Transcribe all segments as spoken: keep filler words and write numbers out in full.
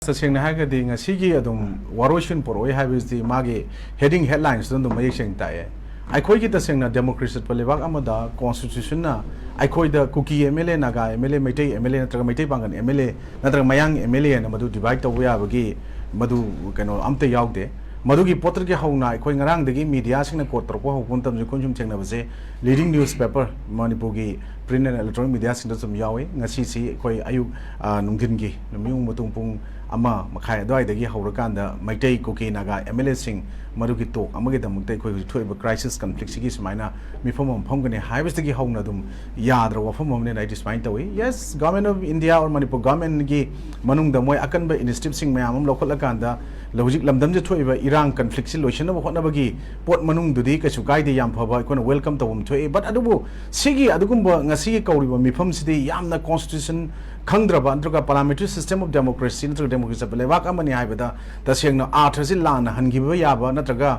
ꯇꯁꯦꯡꯅ ꯍꯥꯏꯔꯒꯗꯤ ꯉꯁꯤꯒꯤ ꯑꯗꯨꯝ ꯋꯥꯔꯣꯏꯁꯤꯟ ꯄꯨꯔꯛꯑꯣꯏ ꯍꯥꯏꯕꯁꯤꯗꯤ ꯃꯥꯒꯤ heading headlinesꯇꯨꯅ ꯑꯗꯨꯝ ꯃꯌꯦꯛ ꯁꯦꯡꯅ ꯇꯥꯛꯑꯦ꯫ ꯑꯩꯈꯣꯏꯒꯤ ꯇꯁꯦꯡꯅ democracy ꯆꯠꯄ ꯂꯩꯕꯥꯛ ꯑꯃꯗ constitutionꯅ ꯑꯩꯈꯣꯏꯗ ꯀꯨꯀꯤ MLA, Naga MLA, Meitei MLA ꯅꯠꯇ꯭ꯔꯒ ꯃꯩꯇꯩ ꯄꯥꯡꯒꯜ MLA ꯅꯠꯇ꯭ꯔꯒ ꯃꯌꯥꯡ MLA ꯍꯥꯏꯅ ꯃꯗꯨ divide ꯇꯧꯕ ꯌꯥꯕꯒꯤ ꯃꯗꯨ ꯀꯩꯅꯣ ꯑꯝꯇ ꯌꯥꯎꯗꯦ꯫ ꯃꯗꯨꯒꯤ ꯄꯣꯠꯇꯒꯤ ꯍꯧꯅ ꯑꯩꯈꯣꯏ ꯉꯔꯥꯡꯗꯒꯤ mediaꯁꯤꯡꯅ quote ꯇꯧꯔꯛꯄ ꯍꯧꯔꯛꯄ ꯃꯇꯝꯗ ꯑꯩꯈꯣꯏꯅ ꯁꯨꯝ ꯊꯦꯡꯅꯕꯁꯦ, leading newspaper ꯃꯅꯤꯄꯨꯔꯒꯤ print and electronic mediaꯁꯤꯡꯗ ꯁꯨꯝ ꯌꯥꯎꯏ꯫ ꯉꯁꯤꯁꯤ ꯑꯩꯈꯣꯏ ꯑꯌꯨꯛ, ꯑ, ꯅꯨꯡꯊꯤꯟꯒꯤ ꯅꯨꯃꯤꯠ ꯌꯨꯡ ꯃꯇꯨꯡ ꯄꯨꯡ ꯑꯃ ꯃꯈꯥꯏ ꯑꯗꯨꯋꯥꯏꯗꯒꯤ ꯍꯧꯔꯀꯥꯟꯗ ꯃꯩꯇꯩ, ꯀꯨꯀꯤ, ꯅꯥꯒꯥ MLAꯁꯤꯡ ꯃꯗꯨꯒꯤ talk ꯑꯃꯒꯤꯗꯃꯛꯇ ꯑꯩꯈꯣꯏ ꯍꯧꯖꯤꯛ ꯊꯣꯛꯏꯕ crisis conflictꯁꯤꯒꯤ ꯁꯨꯃꯥꯏꯅ ꯃꯤꯐꯝ ꯑꯃ ꯐꯝꯒꯅꯤ ꯍꯥꯏꯕꯁꯤꯗꯒꯤ ꯍꯧꯅ ꯑꯗꯨꯝ ꯌꯥꯗ꯭ꯔꯕ ꯋꯥꯐꯝ ꯑꯃꯅꯦꯅ ꯑꯩꯗꯤ ꯁꯨꯃꯥꯏꯅ ꯇꯧꯏ꯫ Yes, Government of India or Manipur governmentꯒꯤ ꯃꯅꯨꯡꯗ ꯃꯣꯏ ꯑꯀꯟꯕ initiativeꯁꯤꯡ ꯃꯌꯥꯝ ꯑꯃ ꯂꯧꯈꯠꯂꯀꯥꯟꯗ ꯍꯧꯖꯤꯛ ꯂꯝꯗꯝꯁꯤꯗ ꯊꯣꯛꯏꯕ ꯏꯔꯥꯡ conflictꯁꯤ ꯂꯣꯏꯁꯤꯟꯅꯕ ꯍꯣꯠꯅꯕꯒꯤ ꯄꯣꯠ ꯃꯅꯨꯡꯗꯨꯗꯤ ꯀꯩꯁꯨ ꯀꯥꯏꯗꯦ, ꯌꯥꯝ ꯐꯕ, ꯑꯩꯈꯣꯏꯅ welcome ꯇꯧꯐꯝ ꯊꯣꯛꯏ꯫ But ꯑꯗꯨꯕꯨ ꯁꯤꯒꯤ ꯑꯗꯨꯒꯨꯝꯕ ꯉꯁꯤꯒꯤ ꯀꯧꯔꯤꯕ ꯃꯤꯐꯝꯁꯤꯗꯤ ꯌꯥꯝꯅ constitution ꯈꯪꯗ꯭ꯔꯕ ꯅꯠꯇ꯭ꯔꯒ parliamentary system of democracy ꯅꯠꯇ꯭ꯔꯒ democracy ꯆꯠꯄ ꯂꯩꯕꯥꯛ ꯑꯃꯅꯤ ꯍꯥꯏꯕꯗ ꯇꯁꯦꯡꯅ ꯑꯥꯔꯊꯁꯤ ꯂꯥꯟꯅ ꯍꯟꯈꯤꯕ ꯌꯥꯕ ꯅꯠꯇ꯭ꯔꯒ,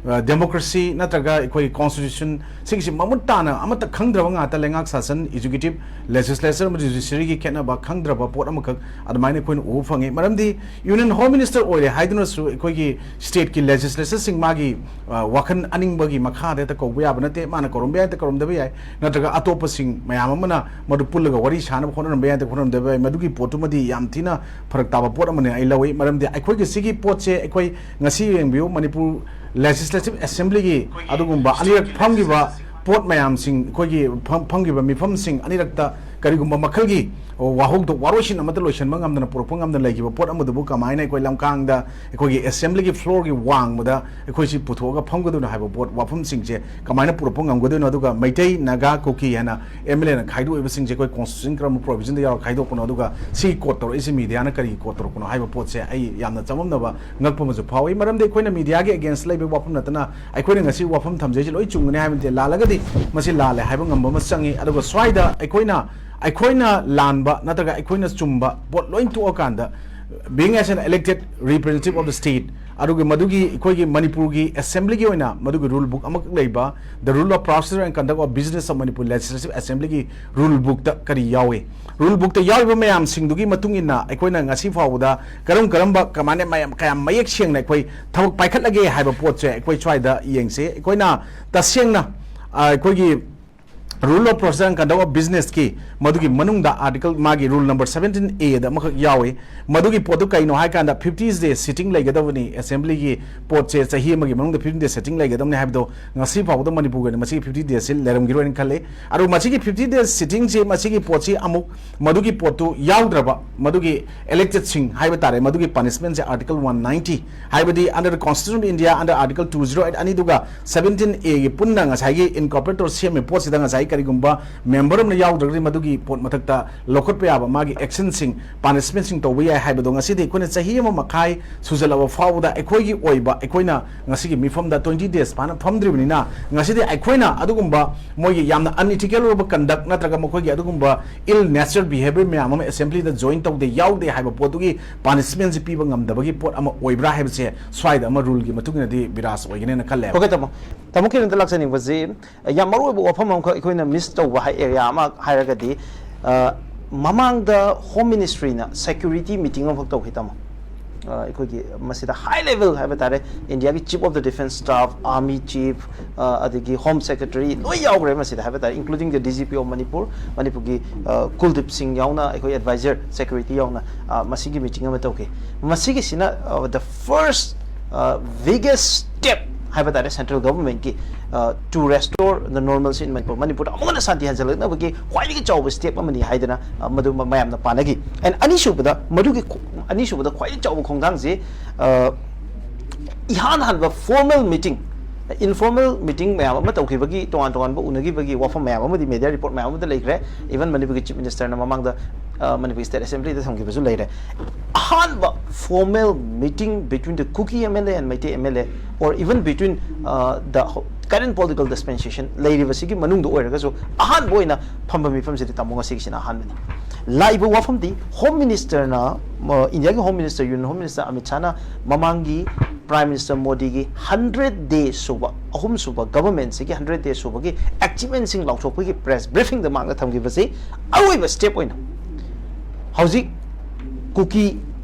ꯑ, democracy ꯅꯠꯇ꯭ꯔꯒ ꯑꯩꯈꯣꯏꯒꯤ constitution ꯁꯤꯒꯤꯁꯤ ꯃꯃꯨꯠ ꯇꯥꯅ ꯑꯃꯠꯇ ꯈꯪꯗ꯭ꯔꯕ ꯉꯥꯛꯇ ꯂꯩꯉꯥꯛ ꯁꯥꯁꯟ, executive, legislature ꯑꯃꯗꯤ judiciaryꯒꯤ ꯈꯦꯠꯅꯕ ꯈꯪꯗ꯭ꯔꯕ ꯄꯣꯠ ꯑꯃꯈꯛ ꯑꯗꯨꯃꯥꯏꯅ ꯑꯩꯈꯣꯏꯅ ꯎꯕ ꯐꯪꯉꯤ꯫ ꯃꯔꯝꯗꯤ Union Home Minister ꯑꯣꯏꯔꯦ ꯍꯥꯏꯗꯨꯅꯁꯨ ꯑꯩꯈꯣꯏꯒꯤ stateꯀꯤ legislatorꯁꯤꯡ ꯃꯥꯒꯤ, ꯑ, ꯋꯥꯈꯜ ꯑꯅꯤꯡꯕꯒꯤ ꯃꯈꯥꯗ ꯍꯦꯛꯇ ꯀꯧꯕ ꯌꯥꯕ ꯅꯠꯇꯦ꯫ ꯃꯥꯅ ꯀꯧꯔꯝꯕ ꯌꯥꯏ, ꯍꯦꯛꯇ ꯀꯧꯔꯝꯗꯕ ꯌꯥꯏ, ꯅꯠꯇ꯭ꯔꯒ ꯑꯇꯣꯞꯄꯁꯤꯡ ꯃꯌꯥꯝ ꯑꯃꯅ ꯃꯗꯨ ꯄꯨꯜꯂꯒ ꯋꯥꯔꯤ ꯁꯥꯅꯕ ꯍꯣꯠꯅꯔꯝꯕ ꯌꯥꯏ, ꯍꯦꯛꯇ ꯍꯣꯠꯅꯔꯝꯗꯕ ꯌꯥꯏ꯫ ꯃꯗꯨꯒꯤ ꯄꯣꯠꯇꯨꯃꯗꯤ ꯌꯥꯝ ꯊꯤꯅ ꯐꯔꯛ ꯇꯥꯕ ꯄꯣꯠ ꯑꯃꯅꯤ ꯑꯩ ꯂꯧꯏ꯫ ꯃꯔꯝꯗꯤ ꯑꯩꯈꯣꯏꯒꯤ ꯁꯤꯒꯤ ꯄꯣꯠꯁꯦ ꯑꯩꯈꯣꯏ ꯉꯁꯤ ꯌꯦꯡꯕꯤꯌꯨ, ꯃꯅꯤꯄꯨꯔ Legislative Assemblyꯒꯤ ꯑꯗꯨꯒꯨꯝꯕ ꯑꯅꯤꯔꯛ ꯐꯝꯈꯤꯕ ꯄꯣꯠ ꯃꯌꯥꯝꯁꯤꯡ, ꯑꯩꯈꯣꯏꯒꯤ ꯐꯝ-, ꯐꯝꯈꯤꯕ ꯃꯤꯐꯝꯁꯤꯡ ꯑꯅꯤꯔꯛꯇ ꯀꯔꯤꯒꯨꯝꯕ ꯃꯈꯜꯒꯤ ꯋꯥꯍꯧꯗꯣꯛ, ꯋꯥꯔꯣꯏꯁꯤꯟ ꯑꯃꯠꯇ ꯂꯣꯏꯁꯤꯟꯕ ꯉꯝꯗꯅ ꯄꯨꯔꯛꯄ ꯉꯝꯗꯅ ꯂꯩꯈꯤꯕ ꯄꯣꯠ ꯑꯃꯗꯨꯕꯨ ꯀꯃꯥꯏꯅ ꯑꯩꯈꯣꯏ ꯂꯝꯀꯥꯡꯗ, ꯑꯩꯈꯣꯏꯒꯤ assemblyꯒꯤ floorꯒꯤ ꯋꯥꯡꯃꯗ ꯑꯩꯈꯣꯏꯁꯤ ꯄꯨꯊꯣꯛꯑꯒ ꯐꯝꯒꯗꯣꯏꯅꯣ ꯍꯥꯏꯕ ꯄꯣꯠ, ꯋꯥꯐꯝꯁꯤꯡꯁꯦ ꯀꯃꯥꯏꯅ ꯄꯨꯔꯛꯄ ꯉꯝꯒꯗꯣꯏꯅꯣ? ꯑꯗꯨꯒ ꯃꯩꯇꯩ, ꯅꯥꯒꯥ, ꯀꯨꯀꯤ ꯍꯥꯏꯅ MLAꯅ ꯈꯥꯏꯗꯣꯛꯏꯕꯁꯤꯡꯁꯦ ꯑꯩꯈꯣꯏ constitution ꯀꯔꯝꯕ provisionꯗ ꯌꯥꯎꯔ ꯈꯥꯏꯗꯣꯛꯄꯅꯣ? ꯑꯗꯨꯒ ꯁꯤ quote ꯇꯧꯔꯛꯏꯁꯤ mediaꯅ ꯀꯔꯤꯒꯤ quote ꯇꯧꯔꯛꯄꯅꯣ ꯍꯥꯏꯕ ꯄꯣꯠꯁꯦ ꯑꯩ ꯌꯥꯝꯅ ꯆꯃꯝꯅꯕ, ꯉꯛꯄ ꯑꯃꯁꯨ ꯐꯥꯎꯏ꯫ ꯃꯔꯝꯗꯤ ꯑꯩꯈꯣꯏꯅ mediaꯒꯤ against ꯂꯩꯕꯒꯤ ꯋꯥꯐꯝ ꯅꯠꯇꯅ ꯑꯩꯈꯣꯏꯅ ꯉꯁꯤ ꯋꯥꯐꯝ ꯊꯝꯖꯩꯁꯤ ꯂꯣꯏ ꯆꯨꯝꯒꯅꯤ ꯍꯥꯏꯕ ꯅꯠꯇꯦ, ꯂꯥꯜꯂꯒꯗꯤ ꯃꯁꯤ ꯂꯥꯜꯂꯦ ꯍꯥꯏꯕ ꯉꯝꯕ ꯑꯃ ꯆꯪꯉꯤ꯫ ꯑꯗꯨꯒ ꯁ꯭ꯋꯥꯏꯗ ꯑꯩꯈꯣꯏꯅ, ꯑꯩꯈꯣꯏꯅ ꯂꯥꯟꯕ ꯅꯠꯇ꯭ꯔꯒ ꯑꯩꯈꯣꯏꯅ ꯆꯨꯝꯕ ꯄꯣꯠ ꯂꯣꯏ ꯊꯣꯛꯑꯀꯥꯟꯗ Being as an elected representative of the state, ꯑꯗꯨꯒꯤ ꯃꯗꯨꯒꯤ ꯑꯩꯈꯣꯏꯒꯤ ꯃꯅꯤꯄꯨꯔꯒꯤ ꯑꯦꯁꯦꯝꯕ꯭ꯂꯤꯒꯤ ꯑꯣꯏꯅ ꯃꯗꯨꯒꯤ ꯔꯨꯜ ꯕꯨꯛ ꯑꯃꯈꯛ ꯂꯩꯕ, The Rule of Procedure and Conduct of Business of Manipur Legislative Assembly ꯒꯤ ꯔꯨꯜ ꯕꯨꯛꯇ ꯀꯔꯤ ꯌꯥꯎꯏ? ꯔꯨꯜ ꯕꯨꯛꯇ ꯌꯥꯎꯔꯤꯕ ꯃꯌꯥꯝꯁꯤꯡꯗꯨꯒꯤ ꯃꯇꯨꯡ ꯏꯟꯅ ꯑꯩꯈꯣꯏꯅ ꯉꯁꯤ ꯐꯥꯎꯕꯗ ꯀꯔꯝ ꯀꯔꯝꯕ ꯀꯃꯥꯏꯅ ꯃꯌꯥꯝ ꯀꯌꯥꯝ ꯃꯌꯦꯛ ꯁꯦꯡꯅ ꯑꯩꯈꯣꯏ ꯊꯕꯛ ꯄꯥꯏꯈꯠꯂꯒꯦ ꯍꯥꯏꯕ ꯄꯣꯠꯁꯦ ꯑꯩꯈꯣꯏ ꯁ꯭ꯋꯥꯏꯗ ꯌꯦꯡꯁꯦ꯫ ꯑꯩꯈꯣꯏꯅ ꯇꯁꯦꯡꯅ, ꯑ, ꯑꯩꯈꯣꯏꯒꯤ Rule of Procedure and Conduct of Business ꯀꯤ ꯃꯗꯨꯒꯤ ꯃꯅꯨꯡꯗ article, ꯃꯥꯒꯤ rule number seventeen A ꯗ ꯑꯃꯈꯛ ꯌꯥꯎꯏ꯫ ꯃꯗꯨꯒꯤ ꯄꯣꯠꯇꯨ ꯀꯩꯅꯣ ꯍꯥꯏ ꯀꯥꯟꯗ, fifty day sitting ꯂꯩꯒꯗꯕꯅꯤ, ꯑꯦꯁꯦꯝꯕ꯭ꯂꯤꯒꯤ ꯄꯣꯠꯁꯦ ꯆꯍꯤ ꯑꯃꯒꯤ ꯃꯅꯨꯡꯗ fifty day sitting ꯂꯩꯒꯗꯕꯅꯤ ꯍꯥꯏꯕꯗꯣ ꯉꯁꯤ ꯐꯥꯎꯕꯗ ꯃꯅꯤꯄꯨꯔꯒꯤ ꯑꯣꯏꯅ ꯃꯁꯤꯒꯤ fifty days ꯁꯤ ꯂꯩꯔꯝꯈꯤꯔꯣꯏꯅ ꯈꯜꯂꯤ꯫ ꯑꯗꯨ ꯃꯁꯤꯒꯤ fifty days sitting ꯁꯤ, ꯃꯁꯤꯒꯤ ꯄꯣꯠꯁꯤ ꯑꯃꯨꯛ ꯃꯗꯨꯒꯤ ꯄꯣꯠꯇꯨ ꯌꯥꯎꯗ꯭ꯔꯕ ꯃꯗꯨꯒꯤ elected ꯁꯤꯡ ꯍꯥꯏꯕ ꯇꯥꯔꯦ, ꯃꯗꯨꯒꯤ punishment ꯁꯦ article one ninety, ꯍꯥꯏꯕꯗꯤ under the Constitution of India, under article two zero eight ꯑꯅꯤꯗꯨꯒ seventeen A ꯒꯤ ꯄꯨꯟꯅ ꯉꯁꯥꯏꯒꯤ incorporate ꯇꯧꯔ ꯁꯦꯝꯃꯤꯕ ꯄꯣꯠꯁꯤꯗ ꯉꯁꯥꯏ ꯀꯔꯤꯒꯨꯝꯕ member ꯑꯃꯅ ꯌꯥꯎꯗ꯭ꯔꯒꯗꯤ ꯃꯗꯨꯒꯤ ꯄꯣꯠ ꯃꯊꯛꯇ ꯂꯧꯈꯠꯄ ꯌꯥꯕ ꯃꯥꯒꯤ action ꯁꯤꯡ, punishment ꯁꯤꯡ ꯇꯧꯕ ꯌꯥꯏ ꯍꯥꯏꯕꯗꯣ ꯉꯁꯤꯗꯤ ꯑꯩꯈꯣꯏꯅ ꯆꯍꯤ ꯑꯃ ꯃꯈꯥꯏ ꯁꯨꯖꯜꯂꯕ ꯐꯥꯎꯕꯗ ꯑꯩꯈꯣꯏꯒꯤ ꯑꯣꯏꯕ, ꯑꯩꯈꯣꯏꯅ ꯉꯁꯤꯒꯤ ꯃꯤꯐꯝꯗ twenty days ꯐꯥꯅ ꯐꯝꯗ꯭ꯔꯤꯕꯅꯤꯅ, ꯉꯁꯤꯗꯤ ꯑꯩꯈꯣꯏꯅ ꯑꯗꯨꯒꯨꯝꯕ ꯃꯣꯏꯒꯤ ꯌꯥꯝꯅ unethical ꯑꯣꯏꯕ conduct ꯅꯠꯇ꯭ꯔꯒ ꯃꯈꯣꯏꯒꯤ ꯑꯗꯨꯒꯨꯝꯕ ill natured behavior ꯃꯌꯥꯝ ꯑꯃ ꯑꯦꯁꯦꯝꯕ꯭ꯂꯤꯗ join ꯇꯧꯗꯦ, ꯌꯥꯎꯗꯦ ꯍꯥꯏꯕ ꯄꯣꯠꯇꯨꯒꯤ punishment ꯁꯤ ꯄꯤꯕ ꯉꯝꯗꯕꯒꯤ ꯄꯣꯠ ꯑꯃ ꯑꯣꯏꯕ꯭ꯔꯥ ꯍꯥꯏꯕꯁꯦ ꯁ꯭ꯋꯥꯏꯗ ꯑꯃ rule ꯒꯤ ꯃꯇꯨꯡ ꯏꯟꯅꯗꯤ ꯕꯤꯔꯥꯖ ꯑꯣꯏꯒꯅꯦꯅ ꯈꯜꯂꯦ꯫ Okay, ꯇꯥꯃꯣ꯫ ꯇꯥꯃꯣ ꯀꯤꯔꯟꯗ ꯂꯥꯛꯆꯅꯤꯡꯕꯁꯤ, ꯌꯥꯝ ꯃꯔꯨ ꯑꯣꯏꯕ ꯋꯥꯐꯝ ꯑꯃꯈꯛ ꯑꯩꯈꯣꯏꯅ miss ꯇꯧꯕ ꯍꯥꯏ, area ꯑꯃ ꯍꯥꯏꯔꯒꯗꯤ, ꯑ, ꯃꯃꯥꯡꯗ Home Ministry ꯅ security meeting ꯑꯃꯈꯛ ꯇꯧꯈꯤ, ꯇꯥꯃꯣ꯫ ꯑ, ꯑꯩꯈꯣꯏꯒꯤ ꯃꯁꯤꯗ high level ꯍꯥꯏꯕ ꯇꯥꯔꯦ, India ꯒꯤ Chief of the Defence Staff, Army Chief, ꯑ, ꯑꯗꯒꯤ Home Secretary ꯂꯣꯏ ꯌꯥꯎꯈ꯭ꯔꯦ ꯃꯁꯤꯗ ꯍꯥꯏꯕ ꯇꯥꯔꯦ, including the D G P of Manipur, ꯃꯅꯤꯄꯨꯔꯒꯤ, ꯑ, ꯀꯨꯜꯗꯤꯞ ꯁꯤꯡ ꯌꯥꯎꯅ, ꯑꯩꯈꯣꯏ advisor security ꯌꯥꯎꯅ, ꯑ, ꯃꯁꯤꯒꯤ meeting ꯑꯃ ꯇꯧꯈꯤ꯫ ꯃꯁꯤꯒꯤꯁꯤꯅ, ꯑ, the first, ꯑ, biggest step ꯍꯥꯏꯕ ꯇꯥꯔꯦ, central government ꯀꯤ, ꯑ, to restore the normalcy in Manipur, ꯃꯅꯤꯄꯨꯔꯗ ꯑꯃꯨꯛ ꯍꯟꯅ ꯁꯥꯟꯇꯤ ꯍꯟꯖꯜꯂꯛꯅꯕꯒꯤ ꯈ꯭ꯋꯥꯏꯗꯒꯤ ꯆꯥꯎꯕ step ꯑꯃꯅꯤ ꯍꯥꯏꯗꯅ, ꯑ, ꯃꯗꯨ ꯃ-, ꯃꯌꯥꯝꯅ ꯄꯥꯅꯈꯤ꯫ And ꯑꯅꯤꯁꯨꯕꯗ, ꯃꯗꯨꯒꯤ ꯈꯣ-, ꯑꯅꯤꯁꯨꯕꯗ ꯈ꯭ꯋꯥꯏꯗꯒꯤ ꯆꯥꯎꯕ ꯈꯣꯡꯊꯥꯡꯁꯤ, ꯑ, ꯏꯍꯥꯟ ꯍꯥꯟꯕ formal meeting, informal meeting ꯃꯌꯥꯝ ꯑꯃ ꯇꯧꯈꯤꯕꯒꯤ, ꯇꯣꯉꯥꯟ ꯇꯣꯉꯥꯟꯕ ꯎꯅꯈꯤꯕꯒꯤ ꯋꯥꯐꯝ ꯃꯌꯥꯝ ꯑꯃꯗꯤ media report ꯃꯌꯥꯝ ꯑꯃꯗ ꯂꯩꯈ꯭ꯔꯦ꯫ Even ꯃꯅꯤꯄꯨꯔꯒꯤ Chief Minister ꯅ ꯃꯃꯥꯡꯗ, ꯑ, ꯃꯅꯤꯄꯨꯔꯒꯤ State Assembly ꯗ ꯊꯝꯈꯤꯕꯁꯨ ꯂꯩꯔꯦ꯫ ꯑꯍꯥꯟꯕ formal meeting between the Kuki M L A and Meitei M L A, or even between, uh, the ho-, Current political dispensation ꯂꯩꯔꯤꯕꯁꯤꯒꯤ ꯃꯅꯨꯡꯗ ꯑꯣꯏꯔꯒꯁꯨ ꯑꯍꯥꯟꯕ ꯑꯣꯏꯅ ꯐꯝꯕ ꯃꯤꯐꯝꯁꯤꯗꯤ ꯇꯥꯃꯣ ꯉꯁꯤꯒꯤꯁꯤꯅ ꯑꯍꯥꯟꯕꯅꯤ꯫ ꯂꯥꯛꯏꯕ ꯋꯥꯐꯝꯗꯤ Home Ministerꯅ, ꯏꯟꯗꯤꯌꯥꯒꯤ Home Minister, Union Home Minister Amit ꯁꯥꯍꯅ ꯃꯃꯥꯡꯒꯤ Prime Minister ꯃꯣꯗꯤꯒꯤ hundred day ꯁꯨꯕ, ꯑꯍꯨꯝꯁꯨꯕ governmentꯁꯤꯒꯤ hundred day ꯁꯨꯕꯒꯤ achievementꯁꯤꯡ ꯂꯥꯎꯊꯣꯛꯄꯒꯤ press briefingꯗ ꯃꯍꯥꯛꯅ ꯊꯝꯈꯤꯕꯁꯤ ꯑꯔꯣꯏꯕ step ꯑꯣꯏꯅ ꯍꯧꯖꯤꯛ ꯀꯨꯀꯤ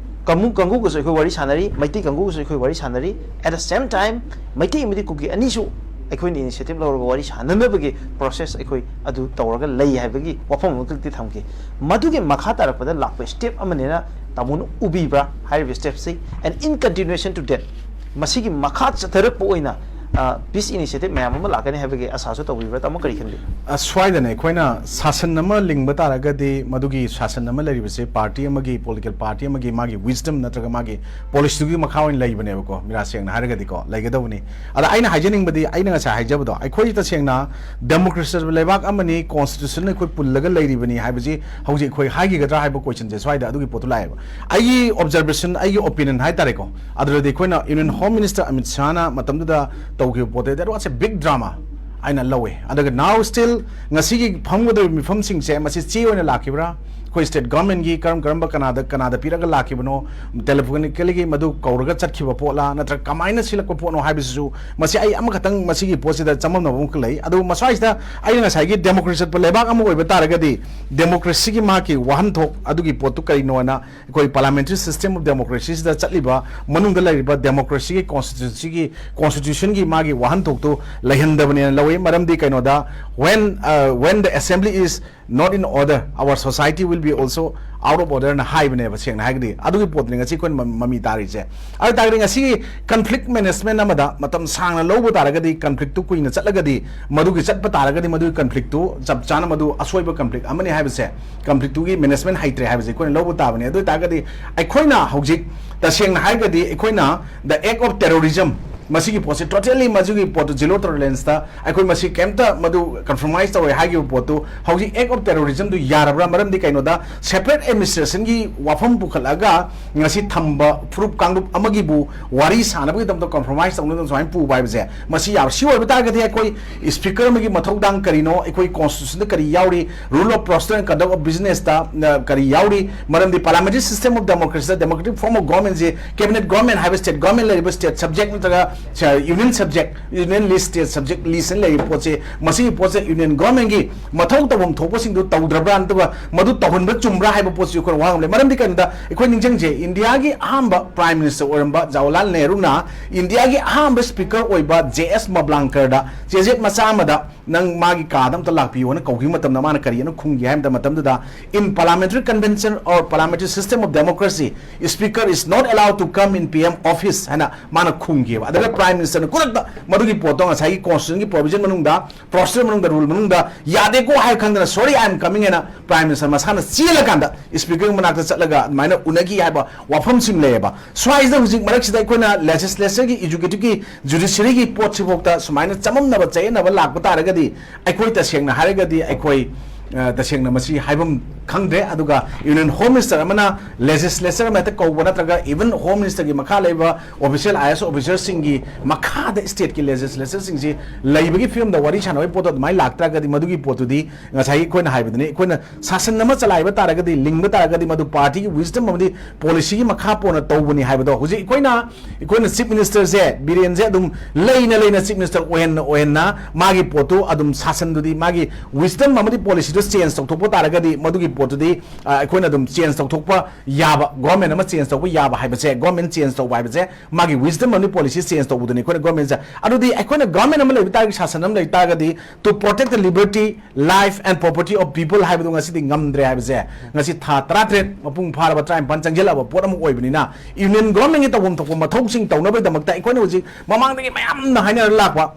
ꯀꯥꯡꯕꯨ, ꯀꯥꯡꯕꯨꯒꯁꯨ ꯑꯩꯈꯣꯏ ꯋꯥꯔꯤ ꯁꯥꯟꯅꯔꯤ, ꯃꯩꯇꯩ ꯀꯥꯡꯕꯨꯒꯁꯨ ꯑꯩꯈꯣꯏ ꯋꯥꯔꯤ ꯁꯥꯟꯅꯔꯤ꯫ At the same time, Meitei ꯑꯃꯗꯤ ꯀꯨꯀꯤ ꯑꯅꯤꯁꯨ ꯑꯩꯈꯣꯏꯅ initiative ꯂꯧꯔꯒ ꯋꯥꯔꯤ ꯁꯥꯟꯅꯅꯕꯒꯤ process ꯑꯩꯈꯣꯏ ꯑꯗꯨ ꯇꯧꯔꯒ ꯂꯩ ꯍꯥꯏꯕꯒꯤ ꯋꯥꯐꯝ ꯑꯃꯈꯛꯇꯤ ꯊꯝꯒꯦ꯫ ꯃꯗꯨꯒꯤ ꯃꯈꯥ ꯇꯥꯔꯛꯄꯗ ꯂꯥꯛꯄ step ꯑꯃꯅꯦꯅ ꯇꯥꯃꯣꯅ ꯎꯕꯤꯕ꯭ꯔꯥ ꯍꯥꯏꯔꯤꯕ stepꯁꯤ? And in continuation to that, ꯃꯁꯤꯒꯤ ꯃꯈꯥ ꯆꯠꯊꯔꯛꯄ ꯑꯣꯏꯅ peace initiative ꯃꯌꯥꯝ ꯑꯃ ꯂꯥꯛꯀꯅꯤ ꯍꯥꯏꯕꯒꯤ ꯑꯁꯥꯁꯨ ꯇꯧꯕꯤꯕ꯭ꯔꯥ? ꯇꯥꯃꯣ ꯀꯔꯤ ꯈꯟꯕꯤ? ꯁ꯭ꯋꯥꯏꯗꯅꯦ ꯑꯩꯈꯣꯏꯅ ꯁꯥꯁꯟ ꯑꯃ ꯂꯤꯡꯕ ꯇꯥꯔꯒꯗꯤ ꯃꯗꯨꯒꯤ ꯁꯥꯁꯟ ꯑꯃ ꯂꯩꯔꯤꯕꯁꯦ party ꯑꯃꯒꯤ, political party ꯑꯃꯒꯤ ꯃꯥꯒꯤ wisdom ꯅꯠꯇ꯭ꯔꯒ ꯃꯥꯒꯤ policyꯗꯨꯒꯤ ꯃꯈꯥ ꯑꯣꯏꯅ ꯂꯩꯕꯅꯦꯕꯀꯣ, ꯃꯤꯔꯥ ꯁꯦꯡꯅ ꯍꯥꯏꯔꯒꯗꯤꯀꯣ, ꯂꯩꯒꯗꯧꯕꯅꯤ꯫ ꯑꯗ ꯑꯩꯅ ꯍꯥꯏꯖꯅꯤꯡꯕꯗꯤ, ꯑꯩꯅ ꯉꯁꯥꯏ ꯍꯥꯏꯖꯕꯗꯣ, ꯑꯩꯈꯣꯏ ꯇꯁꯦꯡꯅ democracy ꯂꯩꯕꯥꯛ ꯑꯃꯅꯤ, constitution ꯑꯩꯈꯣꯏ ꯄꯨꯜꯂꯒ ꯂꯩꯔꯤꯕꯅꯤ ꯍꯥꯏꯕꯁꯤ ꯍꯧꯖꯤꯛ ꯑꯩꯈꯣꯏ ꯍꯥꯏꯈꯤꯒꯗ꯭ꯔꯥ ꯍꯥꯏꯕ questionꯁꯦ ꯁ꯭ꯋꯥꯏꯗ ꯑꯗꯨꯒꯤ ꯄꯣꯠꯇꯨ ꯂꯥꯛꯑꯦꯕ꯫ ꯑꯩꯒꯤ observation, ꯑꯩꯒꯤ opinion ꯍꯥꯏꯇꯥꯔꯦꯀꯣ, ꯑꯗꯨꯗꯗꯤ ꯑꯩꯈꯣꯏꯅ Union Home Minister ꯑꯃꯤꯠ ꯁꯥꯍꯅ ꯃꯇꯝꯗꯨꯗ ꯇꯧꯈꯤꯕ ꯄꯣꯠꯇꯨ, that was a big drama ꯍꯥꯏꯅ ꯂꯧꯋꯦ꯫ ꯑꯗꯨꯒ now still ꯉꯁꯤꯒꯤ ꯐꯝꯒꯗꯧꯔꯤꯕ ꯃꯤꯐꯝꯁꯤꯡꯁꯦ ꯃꯁꯤ ꯆꯦ ꯑꯣꯏꯅ ꯂꯥꯛꯈꯤꯕ꯭ꯔꯥ, ꯑꯩꯈꯣꯏ state governmentꯀꯤ ꯀꯔꯝ ꯀꯔꯝꯕ ꯀꯅꯥꯗ ꯀꯅꯥꯗ ꯄꯤꯔꯒ ꯂꯥꯛꯈꯤꯕꯅꯣ, telephonicallyꯒꯤ ꯃꯗꯨ ꯀꯧꯔꯒ ꯆꯠꯈꯤꯕ ꯄꯣꯠꯂꯥ ꯅꯠꯇ꯭ꯔꯒ ꯀꯃꯥꯏꯅ ꯁꯤꯜꯂꯛꯄ ꯄꯣꯠꯅꯣ ꯍꯥꯏꯕꯁꯤꯁꯨ, ꯃꯁꯤ ꯑꯩ ꯑꯃꯈꯛꯇꯪ ꯃꯁꯤꯒꯤ ꯄꯣꯠꯁꯤꯗ ꯆꯃꯝꯅꯕ ꯑꯃꯈꯛ ꯂꯩ꯫ ꯑꯗꯨꯕꯨ ꯃꯁ꯭ꯋꯥꯏꯁꯤꯗ ꯑꯩꯅ ꯉꯁꯥꯏꯒꯤ democracy ꯆꯠꯄ ꯂꯩꯕꯥꯛ ꯑꯃ ꯑꯣꯏꯕ ꯇꯥꯔꯒꯗꯤ democracyꯒꯤ ꯃꯥꯒꯤ ꯋꯥꯍꯟꯊꯣꯛ ꯑꯗꯨꯒꯤ ꯄꯣꯠꯇꯨ ꯀꯔꯤꯅꯣꯅ ꯑꯩꯈꯣꯏ parliamentary system of democracyꯁꯤꯗ ꯆꯠꯂꯤꯕ ꯃꯅꯨꯡꯗ ꯂꯩꯔꯤꯕ democracyꯒꯤ constituencyꯒꯤ constitutionꯒꯤ ꯃꯥꯒꯤ ꯋꯥꯍꯟꯊꯣꯛꯇꯨ ꯂꯩꯍꯟꯗꯕꯅꯦꯅ ꯂꯧꯏ꯫ ꯃꯔꯝꯗꯤ ꯀꯩꯅꯣꯗ, when, uh, when the assembly is not in order, our society will be also out of orderꯅ ꯍꯥꯏꯕꯅꯦꯕ꯫ ꯁꯦꯡꯅ ꯍꯥꯏꯔꯒꯗꯤ ꯑꯗꯨꯒꯤ ꯄꯣꯠꯇꯨꯅꯤ ꯉꯁꯤ ꯑꯩꯈꯣꯏꯅ ꯃ- ꯃꯃꯤ ꯇꯥꯔꯤꯁꯦ꯫ ꯑꯗꯨ ꯇꯥꯔꯒꯗꯤ ꯉꯁꯤꯒꯤ conflict management ꯑꯃꯗ ꯃꯇꯝ ꯁꯥꯡꯅ ꯂꯧꯕ ꯇꯥꯔꯒꯗꯤ, conflictꯇꯨ ꯀꯨꯏꯅ ꯆꯠꯂꯒꯗꯤ, ꯃꯗꯨꯒꯤ ꯆꯠꯄ ꯇꯥꯔꯒꯗꯤ ꯃꯗꯨꯒꯤ conflictꯇꯨ ꯆꯞ ꯆꯥꯅ ꯃꯗꯨ ꯑꯁꯣꯏꯕ conflict ꯑꯃꯅꯤ ꯍꯥꯏꯕꯁꯦ, conflictꯇꯨꯒꯤ management ꯍꯩꯇ꯭ꯔꯦ ꯍꯥꯏꯕꯁꯦ ꯑꯩꯈꯣꯏꯅ ꯂꯧꯕ ꯇꯥꯕꯅꯤ꯫ ꯑꯗꯨ ꯑꯣꯏ ꯇꯥꯔꯒꯗꯤ ꯑꯩꯈꯣꯏꯅ ꯍꯧꯖꯤꯛ ꯇꯁꯦꯡꯅ ꯍꯥꯏꯔꯒꯗꯤ ꯑꯩꯈꯣꯏꯅ the act of terrorism ꯃꯁꯤꯒꯤ ꯄꯣꯠꯁꯤ totally, ꯃꯁꯤꯒꯤ ꯄꯣꯠꯇꯨ zero tolerance ꯇ ꯑꯩꯈꯣꯏ ꯃꯁꯤ ꯀꯩꯝꯇ ꯃꯗꯨ compromise ꯇꯧꯔꯣꯏ ꯍꯥꯏꯈꯤꯕ ꯄꯣꯠꯇꯨ ꯍꯧꯖꯤꯛ act of terrorism ꯗꯨ ꯌꯥꯔꯕ꯭ꯔꯥ? ꯃꯔꯝꯗꯤ ꯀꯩꯅꯣꯗ, separate administration ꯒꯤ ꯋꯥꯐꯝ ꯄꯨꯈꯠꯂꯒ ꯉꯁꯤ ꯊꯝꯕ ꯐꯨꯔꯨꯞ ꯀꯥꯡꯂꯨꯞ ꯑꯃꯒꯤꯕꯨ ꯋꯥꯔꯤ ꯁꯥꯟꯅꯕꯒꯤꯗꯃꯛꯇ compromise ꯇꯧꯅꯗꯅ ꯁꯨꯃꯥꯏꯅ ꯄꯨꯕ ꯍꯥꯏꯕꯁꯦ, ꯃꯁꯤ ꯌꯥꯔꯣꯏ꯫ ꯁꯤ ꯑꯣꯏꯕ ꯇꯥꯔꯒꯗꯤ ꯑꯩꯈꯣꯏ speaker ꯑꯃꯒꯤ ꯃꯊꯧꯗꯥꯡ ꯀꯔꯤꯅꯣ, ꯑꯩꯈꯣꯏ constitution ꯗ ꯀꯔꯤ ꯌꯥꯎꯔꯤ, rule of procedure and conduct of business ꯇ, ꯑ, ꯀꯔꯤ ꯌꯥꯎꯔꯤ? ꯃꯔꯝꯗꯤ parliamentary system of democracy the democratic form of government say cabinet government ꯍꯥꯏꯕ state government ꯂꯩꯔꯤꯕ state subject ꯅꯠꯇ꯭ꯔꯒ, ꯑ, union subject, union list, state subject list ꯅ ꯂꯩꯔꯤꯕ ꯄꯣꯠꯁꯦ, ꯃꯁꯤꯒꯤ ꯄꯣꯠꯁꯦ union government ꯒꯤ ꯃꯊꯧ ꯇꯧꯐꯝ ꯊꯣꯛꯄꯁꯤꯡꯗꯨ ꯇꯧꯗ꯭ꯔꯕ꯭ꯔꯥ, ꯅꯠꯇ꯭ꯔꯒ ꯃꯗꯨ ꯇꯧꯍꯟꯕ ꯆꯨꯝꯕ꯭ꯔꯥ ꯍꯥꯏꯕ ꯄꯣꯠꯁꯤ ꯑꯩꯈꯣꯏꯅ ꯋꯥ ꯉꯝꯂꯦ꯫ ꯃꯔꯝꯗꯤ ꯀꯩꯅꯣꯗ, ꯑꯩꯈꯣꯏ ꯅꯤꯡꯁꯤꯡꯁꯦ, ꯏꯟꯗꯤꯌꯥꯒꯤ ꯑꯍꯥꯟꯕ prime minister ꯑꯣꯏꯔꯝꯕ ꯖꯋꯥꯍꯔꯂꯥꯜ ꯅꯦꯍꯔꯨꯅ ꯏꯟꯗꯤꯌꯥꯒꯤ ꯑꯍꯥꯟꯕ speaker ꯑꯣꯏꯕ J S ꯃꯕ꯭ꯂꯥꯡꯀꯔꯗ ꯆꯦꯖꯦꯠ ꯃꯆꯥ ꯑꯃꯗ, "ꯅꯪ ꯃꯥꯒꯤ ꯀꯥꯗ ꯑꯝꯇ ꯂꯥꯛꯄꯤꯌꯣꯅ" ꯀꯧꯈꯤꯕ ꯃꯇꯝꯗ ꯃꯥꯅ ꯀꯔꯤꯅ ꯈꯨꯝꯒꯦ ꯍꯥꯏꯕ ꯃꯇꯝꯗꯨꯗ, "In parliamentary convention or parliamentary system of democracy, speaker is not allowed to come in P M office" ꯍꯥꯏꯅ ꯃꯥꯅ ꯈꯨꯝꯈꯤꯕ꯫ ꯑꯗꯨꯒ prime minister ꯅ ꯈꯨꯗꯛꯇ ꯃꯗꯨꯒꯤ ꯄꯣꯠꯇꯣ ꯉꯁꯥꯏꯒꯤ constitution ꯒꯤ provision ꯃꯅꯨꯡꯗ, procedure ꯃꯅꯨꯡꯗ, rule ꯃꯅꯨꯡꯗ ꯌꯥꯗꯦꯀꯣ ꯍꯥꯏꯕ ꯈꯪꯗꯅ "Sorry, I am coming" ꯍꯥꯏꯅ prime minister ꯃꯁꯥꯅ ꯆꯦꯜꯂꯀꯥꯟꯗ speaker ꯃꯅꯥꯛꯇ ꯆꯠꯂꯒ ꯑꯗꯨꯃꯥꯏꯅ ꯎꯅꯈꯤ ꯍꯥꯏꯕ ꯋꯥꯐꯝꯁꯤꯡ ꯂꯩꯌꯦꯕ꯫ ꯁ꯭ꯋꯥꯏꯁꯤꯗ ꯍꯧꯖꯤꯛ ꯃꯔꯛꯁꯤꯗ ꯑꯩꯈꯣꯏꯅ legislature ꯒꯤ, executive ꯀꯤ, judiciary ꯒꯤ ꯄꯣꯠꯁꯤꯐꯥꯎꯗ ꯁꯨꯃꯥꯏꯅ ꯆꯃꯝꯅꯕ ꯆꯌꯦꯠꯅꯕ ꯂꯥꯛꯄ ꯇꯥꯔꯒꯗꯤ, ꯑꯩꯈꯣꯏ ꯇꯁꯦꯡꯅ ꯍꯥꯏꯔꯒꯗꯤ ꯑꯩꯈꯣꯏ, ꯑ, ꯇꯁꯦꯡꯅ ꯃꯁꯤ ꯍꯥꯏꯐꯝ ꯈꯪꯗ꯭ꯔꯦ꯫ ꯑꯗꯨꯒ Union Home Minister ꯑꯃꯅ legislature ꯑꯃ ꯍꯦꯛꯇ ꯀꯧꯕ ꯅꯠꯇ꯭ꯔꯒ even Home Minister ꯒꯤ ꯃꯈꯥ ꯂꯩꯕ official I A S officer ꯁꯤꯡꯒꯤ ꯃꯈꯥꯗ state ꯀꯤ legislature ꯁꯤꯡꯁꯤ ꯂꯩꯕꯒꯤ ꯐꯤꯕꯝꯗ ꯋꯥꯔꯤ ꯁꯥꯟꯅꯕꯒꯤ ꯄꯣꯠꯇꯣ ꯑꯗꯨꯃꯥꯏꯅ ꯂꯥꯛꯇ꯭ꯔꯒꯗꯤ, ꯃꯗꯨꯒꯤ ꯄꯣꯠꯇꯨꯗꯤ ꯉꯁꯥꯏꯒꯤ ꯑꯩꯈꯣꯏꯅ ꯍꯥꯏꯕꯗꯨꯅꯤ, ꯑꯩꯈꯣꯏꯅ ꯁꯥꯁꯟ ꯑꯃ ꯆꯂꯥꯏꯕ ꯇꯥꯔꯒꯗꯤ, ꯂꯤꯡꯕ ꯇꯥꯔꯒꯗꯤ, ꯃꯗꯨ party ꯒꯤ wisdom ꯑꯃꯗꯤ policy ꯒꯤ ꯃꯈꯥ ꯄꯣꯟꯅ ꯇꯧꯕꯅꯤ ꯍꯥꯏꯕꯗꯣ ꯍꯧꯖꯤꯛ ꯑꯩꯈꯣꯏꯅ, ꯑꯩꯈꯣꯏꯅ Chief Minister ꯁꯦ, ꯕꯤꯔꯦꯟꯁꯦ ꯑꯗꯨꯝ ꯂꯩꯅ ꯂꯩꯅ Chief Minister ꯑꯣꯏꯍꯟꯅ ꯑꯣꯏꯍꯟꯅ ꯃꯥꯒꯤ ꯄꯣꯠꯇꯨ ꯑꯗꯨꯝ ꯁꯥꯁꯟꯗꯨꯗꯤ, ꯃꯥꯒꯤ wisdom ꯑꯃꯗꯤ policy ꯗꯨ change ꯇꯧꯊꯣꯛꯄ ꯇꯥꯔꯒꯗꯤ, ꯃꯗꯨꯒꯤ ꯄꯣꯠꯇꯨꯗꯤ, ꯑ, ꯑꯩꯈꯣꯏꯅ ꯑꯗꯨꯝ change ꯇꯧꯊꯣꯛꯄ ꯌꯥꯕ, government ꯑꯃ change ꯇꯧꯕ ꯌꯥꯕ ꯍꯥꯏꯕꯁꯦ, government change ꯇꯧꯕ ꯍꯥꯏꯕꯁꯦ, ꯃꯥꯒꯤ wisdom ꯑꯃꯗꯤ policy change ꯇꯧꯕꯗꯨꯅꯤ ꯑꯩꯈꯣꯏꯅ government ꯁꯦ꯫ ꯑꯗꯨꯗꯤ ꯑꯩꯈꯣꯏꯅ government ꯑꯃ ꯂꯩꯕ ꯇꯥꯔꯒꯗꯤ, ꯁꯥꯁꯟ ꯑꯃ ꯂꯩꯕ ꯇꯥꯔꯒꯗꯤ, to protect the liberty, life and property of people ꯍꯥꯏꯕꯗꯨ ꯉꯁꯤꯗꯤ ꯉꯝꯗ꯭ꯔꯦ ꯍꯥꯏꯕꯁꯦ, ꯉꯁꯤ ꯊꯥ ꯇꯔꯥꯇꯔꯦꯠ ꯃꯄꯨꯡ ꯐꯥꯔꯕ, ꯇꯔꯥꯅꯤꯄꯥꯟ ꯆꯪꯁꯤꯜꯂꯛꯑꯕ ꯄꯣꯠ ꯑꯃ ꯑꯣꯏꯕꯅꯤꯅ, Union Government ꯀꯤ ꯇꯧꯐꯝ ꯊꯣꯛꯄ ꯃꯊꯧꯁꯤꯡ ꯇꯧꯅꯕꯒꯤꯗꯃꯛꯇ ꯑꯩꯈꯣꯏꯅ ꯍꯧꯖꯤꯛ ꯃꯃꯥꯡꯗꯒꯤ ꯃꯌꯥꯝꯅ ꯍꯥꯏꯅꯔ ꯂꯥꯛꯄ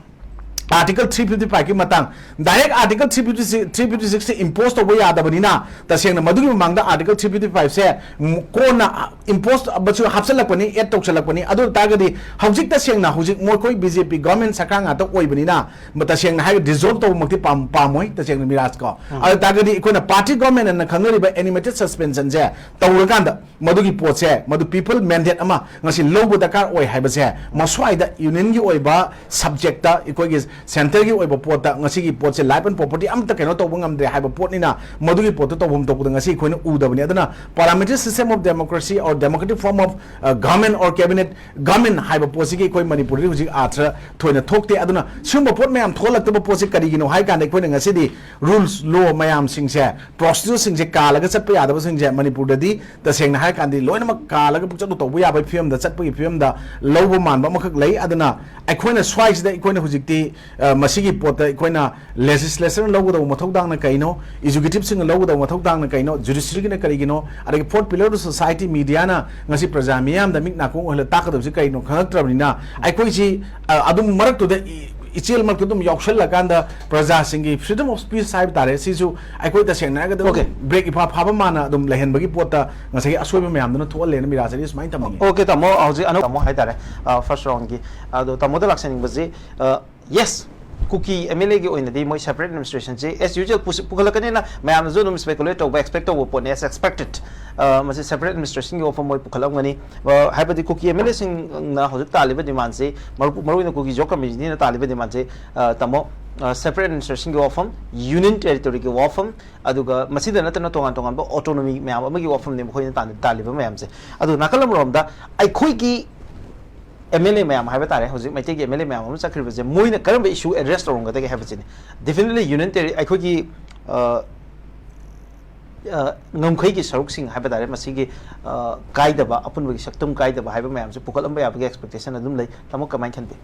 Article three fifty five ꯀꯤ ꯃꯇꯥꯡ, direct Article three fifty six, three fifty six ꯁꯦ impose ꯇꯧꯕ ꯌꯥꯗꯕꯅꯤꯅ, ꯇꯁꯦꯡꯅ ꯃꯗꯨꯒꯤ ꯃꯃꯥꯡꯗ Article three fifty five ꯁꯦ, ꯎꯝ, ꯀꯣꯟꯅ impose ꯃꯁꯤ ꯍꯥꯞꯆꯜꯂꯛꯄꯅꯤ, add ꯇꯧꯁꯜꯂꯛꯄꯅꯤ꯫ ꯑꯗꯨ ꯑꯣꯏ ꯇꯥꯔꯒꯗꯤ ꯍꯧꯖꯤꯛ ꯇꯁꯦꯡꯅ ꯍꯧꯖꯤꯛ ꯃꯈꯣꯏ B J P government ꯁꯔꯀꯥꯔ ꯉꯥꯛꯇ ꯑꯣꯏꯕꯅꯤꯅ, ꯃ-, ꯇꯁꯦꯡꯅ ꯍꯥꯏꯔꯒ dissolve ꯇꯧꯕꯃꯛꯇꯤ ꯄꯥꯝ-, ꯄꯥꯝꯃꯣꯏ, ꯇꯁꯦꯡꯅ ꯃꯤꯔꯥꯖ ꯀꯣ꯫ ꯑꯗꯨ ꯇꯥꯔꯒꯗꯤ ꯑꯩꯈꯣꯏꯅ party government ꯑꯅ ꯈꯪꯅꯔꯤꯕ animated suspension ꯁꯦ ꯇꯧꯔꯀꯥꯟꯗ, ꯃꯗꯨꯒꯤ ꯄꯣꯠꯁꯦ, ꯃꯗꯨ people mandate ꯑꯃ ꯉꯁꯤ ꯂꯧꯕ ꯗꯔꯀꯥꯔ ꯑꯣꯏ ꯍꯥꯏꯕꯁꯦ, ꯃꯁ꯭ꯋꯥꯏꯗ union ꯒꯤ ꯑꯣꯏꯕ subject ꯇ, ꯑꯩꯈꯣꯏꯒꯤ centre ꯒꯤ ꯑꯣꯏꯕ ꯄꯣꯠꯇ ꯉꯁꯤꯒꯤ ꯄꯣꯠꯁꯦ life and property ꯑꯃꯠꯇ ꯀꯩꯅꯣ ꯇꯧꯕ ꯉꯝꯗ꯭ꯔꯦ ꯍꯥꯏꯕ ꯄꯣꯠꯅꯤꯅ, ꯃꯗꯨꯒꯤ ꯄꯣꯠꯇꯨ ꯇꯧꯐꯝ ꯊꯣꯛꯄꯗ ꯉꯁꯤ ꯑꯩꯈꯣꯏꯅ ꯎꯗꯕꯅꯤ꯫ ꯑꯗꯨꯅ parliamentary system of democracy or democratic form of, uh, government or cabinet government ꯍꯥꯏꯕ ꯄꯣꯠꯁꯤꯒꯤ ꯑꯩꯈꯣꯏ ꯃꯅꯤꯄꯨꯔꯗꯗꯤ ꯍꯧꯖꯤꯛ ꯑꯥꯔꯊ ꯊꯣꯏꯅ ꯊꯣꯛꯇꯦ꯫ ꯑꯗꯨꯅ ꯁꯤꯒꯨꯝꯕ ꯄꯣꯠ ꯃꯌꯥꯝ ꯊꯣꯛꯍꯜꯂꯛꯇꯕ ꯄꯣꯠꯁꯤ ꯀꯔꯤꯒꯤꯅꯣ ꯍꯥꯏ ꯀꯥꯟꯗ, ꯑꯩꯈꯣꯏꯅ ꯉꯁꯤꯗꯤ rules, law ꯃꯌꯥꯝꯁꯤꯡꯁꯦ, procedure ꯁꯤꯡꯁꯦ ꯀꯥꯜꯂꯒ ꯆꯠꯄ ꯌꯥꯗꯕꯁꯤꯡꯁꯦ ꯃꯅꯤꯄꯨꯔꯗꯗꯤ ꯇꯁꯦꯡꯅ ꯍꯥꯏꯔ ꯀꯥꯟꯗꯤ ꯂꯣꯏꯅꯃꯛ ꯀꯥꯜꯂꯒ ꯄꯨꯡꯆꯠꯇ ꯇꯧꯕ ꯌꯥꯕꯒꯤ ꯐꯤꯕꯝꯗ, ꯆꯠꯄꯒꯤ ꯐꯤꯕꯝꯗ ꯂꯧꯕ ꯃꯥꯟꯕ ꯑꯃꯈꯛ ꯂꯩ꯫ ꯑꯗꯨꯅ ꯑꯩꯈꯣꯏꯅ ꯁ꯭ꯋꯥꯏꯁꯤꯗ ꯑꯩꯈꯣꯏꯅ ꯍꯧꯖꯤꯛꯇꯤ, ꯑ, ꯃꯁꯤꯒꯤ ꯄꯣꯠꯇ ꯑꯩꯈꯣꯏꯅ legislature ꯅ ꯂꯧꯒꯗꯧꯕ ꯃꯊꯧꯗꯥꯡꯅ ꯀꯩꯅꯣ, executive ꯁꯤꯡꯅ ꯂꯧꯒꯗꯧꯕ ꯃꯊꯧꯗꯥꯡꯅ ꯀꯩꯅꯣ, judiciary ꯒꯤꯅ ꯀꯔꯤꯒꯤꯅꯣ, ꯑꯗꯒꯤ fourth pillar of society, media ꯅ ꯉꯁꯤ ꯄ꯭ꯔꯖꯥ ꯃꯤꯌꯥꯝꯗ ꯃꯤꯠ ꯅꯥꯀꯣꯡ ꯑꯣꯏꯍꯜꯂ ꯇꯥꯛꯀꯗꯕꯁꯤ ꯀꯔꯤꯅꯣ ꯈꯪꯉꯛꯇ꯭ꯔꯕꯅꯤꯅ, ꯑꯩꯈꯣꯏꯁꯤ, ꯑ, ꯑꯗꯨꯝ ꯃꯔꯛꯇꯨꯗ ꯏ-, ꯏꯆꯦꯜ ꯃꯔꯛꯇ ꯑꯗꯨꯝ ꯌꯥꯎꯁꯜꯂꯀꯥꯟꯗ ꯄ꯭ꯔꯖꯥꯁꯤꯡꯒꯤ freedom of speech ꯍꯥꯏꯕ ꯇꯥꯔꯦ, ꯁꯤꯁꯨ ꯑꯩꯈꯣꯏ ꯇꯁꯦꯡꯅ ꯍꯥꯏꯔꯒꯗꯤ ꯑꯗꯨꯝ Okay. break ꯏꯐꯥ ꯐꯥꯕ ꯃꯥꯅ ꯑꯗꯨꯝ ꯂꯩꯍꯟꯕꯒꯤ ꯄꯣꯠꯇ ꯉꯁꯥꯏꯒꯤ ꯑꯁꯣꯏꯕ ꯃꯌꯥꯝꯗꯨꯅ ꯊꯣꯛꯍꯜꯂꯦꯅ ꯃꯤꯔꯥꯖ ꯑꯂꯤ ꯁꯨꯃꯥꯏꯅ ꯊꯝꯅꯤꯡꯉꯤ꯫ Okay, ꯇꯥꯃꯣ, ꯍꯧꯖꯤꯛ ꯑꯅꯧ-, ꯇꯥꯃꯣ ꯍꯥꯏꯇꯥꯔꯦ, ꯑ, first round ꯒꯤ꯫ ꯑꯗꯣ ꯇꯥꯃꯣꯗ ꯂꯥꯛꯆꯅꯤꯡꯕꯁꯤ, ꯑ, yes, Kuki M L A ꯒꯤ ꯑꯣꯏꯅꯗꯤ ꯃꯣꯏ separate administration ꯁꯤ as usual ꯄꯨꯁꯤ-, ꯄꯨꯈꯠꯂꯛꯀꯅꯤꯅ ꯃꯌꯥꯝꯅꯁꯨ ꯑꯗꯨꯝ speculate ꯇꯧꯕ, expect ꯇꯧꯕ ꯄꯣꯠꯅꯤ, as expected꯫ ꯑ, ꯃꯁꯤ separate administration ꯒꯤ ꯋꯥꯐꯝ ꯃꯣꯏ ꯄꯨꯈꯠꯂꯝꯒꯅꯤ꯫ ꯑ, ꯍꯥꯏꯕꯗꯤ ꯀꯨꯀꯤ M L A ꯁꯤꯡꯅ ꯍꯧꯖꯤꯛ ꯇꯥꯜꯂꯤꯕ demand ꯁꯤ, ꯃꯔꯨ-, ꯃꯔꯨꯑꯣꯏꯅ ꯀꯨꯀꯤ ꯖꯣꯕ ꯀꯃꯤꯇꯤꯅ ꯇꯥꯜꯂꯤꯕ demand ꯁꯤ, ꯑ, ꯇꯥꯃꯣ, ꯑ, separate administration ꯒꯤ ꯋꯥꯐꯝ, union territory ꯒꯤ ꯋꯥꯐꯝ, ꯑꯗꯨꯒ ꯃꯁꯤꯗ ꯅꯠꯇꯅ ꯇꯣꯉꯥꯟ ꯇꯣꯉꯥꯟꯕ autonomy ꯃꯌꯥꯝ ꯑꯃꯒꯤ ꯋꯥꯐꯝꯅꯤ ꯃꯈꯣꯏꯅ ꯇꯥꯟ-, ꯇꯥꯜꯂꯤꯕ ꯃꯌꯥꯝꯁꯦ꯫ ꯑꯗꯨ ꯅꯥꯀꯜ ꯑꯃꯔꯣꯝꯗ ꯑꯩꯈꯣꯏꯒꯤ M L A ꯃꯌꯥꯝ ꯍꯥꯏꯕ ꯇꯥꯔꯦ, ꯍꯧꯖꯤꯛ ꯃꯩꯇꯩꯒꯤ M L A ꯃꯌꯥꯝ ꯑꯃ ꯆꯠꯈ꯭ꯔꯤꯕꯁꯦ, ꯃꯣꯏꯅ ꯀꯔꯝꯕ issue address ꯇꯧꯔꯝꯒꯗꯒꯦ ꯍꯥꯏꯕꯁꯤꯅꯤ꯫ Definitely union terri-, ꯑꯩꯈꯣꯏꯒꯤ, ꯑ, ꯑ, ꯉꯝꯈꯩꯒꯤ ꯁꯔꯨꯛꯁꯤꯡ ꯍꯥꯏꯕ ꯇꯥꯔꯦ, ꯃꯁꯤꯒꯤ, ꯑ, ꯀꯥꯏꯗꯕ, ꯑꯄꯨꯟꯕꯒꯤ ꯁꯛꯇꯝ ꯀꯥꯏꯗꯕ ꯍꯥꯏꯕ ꯃꯌꯥꯝꯁꯦ ꯄꯨꯈꯠꯂꯝꯕ ꯌꯥꯕꯒꯤ expectation ꯑꯗꯨꯝ ꯂꯩ꯫ ꯇꯥꯃꯣ, ꯀꯃꯥꯏꯅ ꯈꯟꯕꯤ?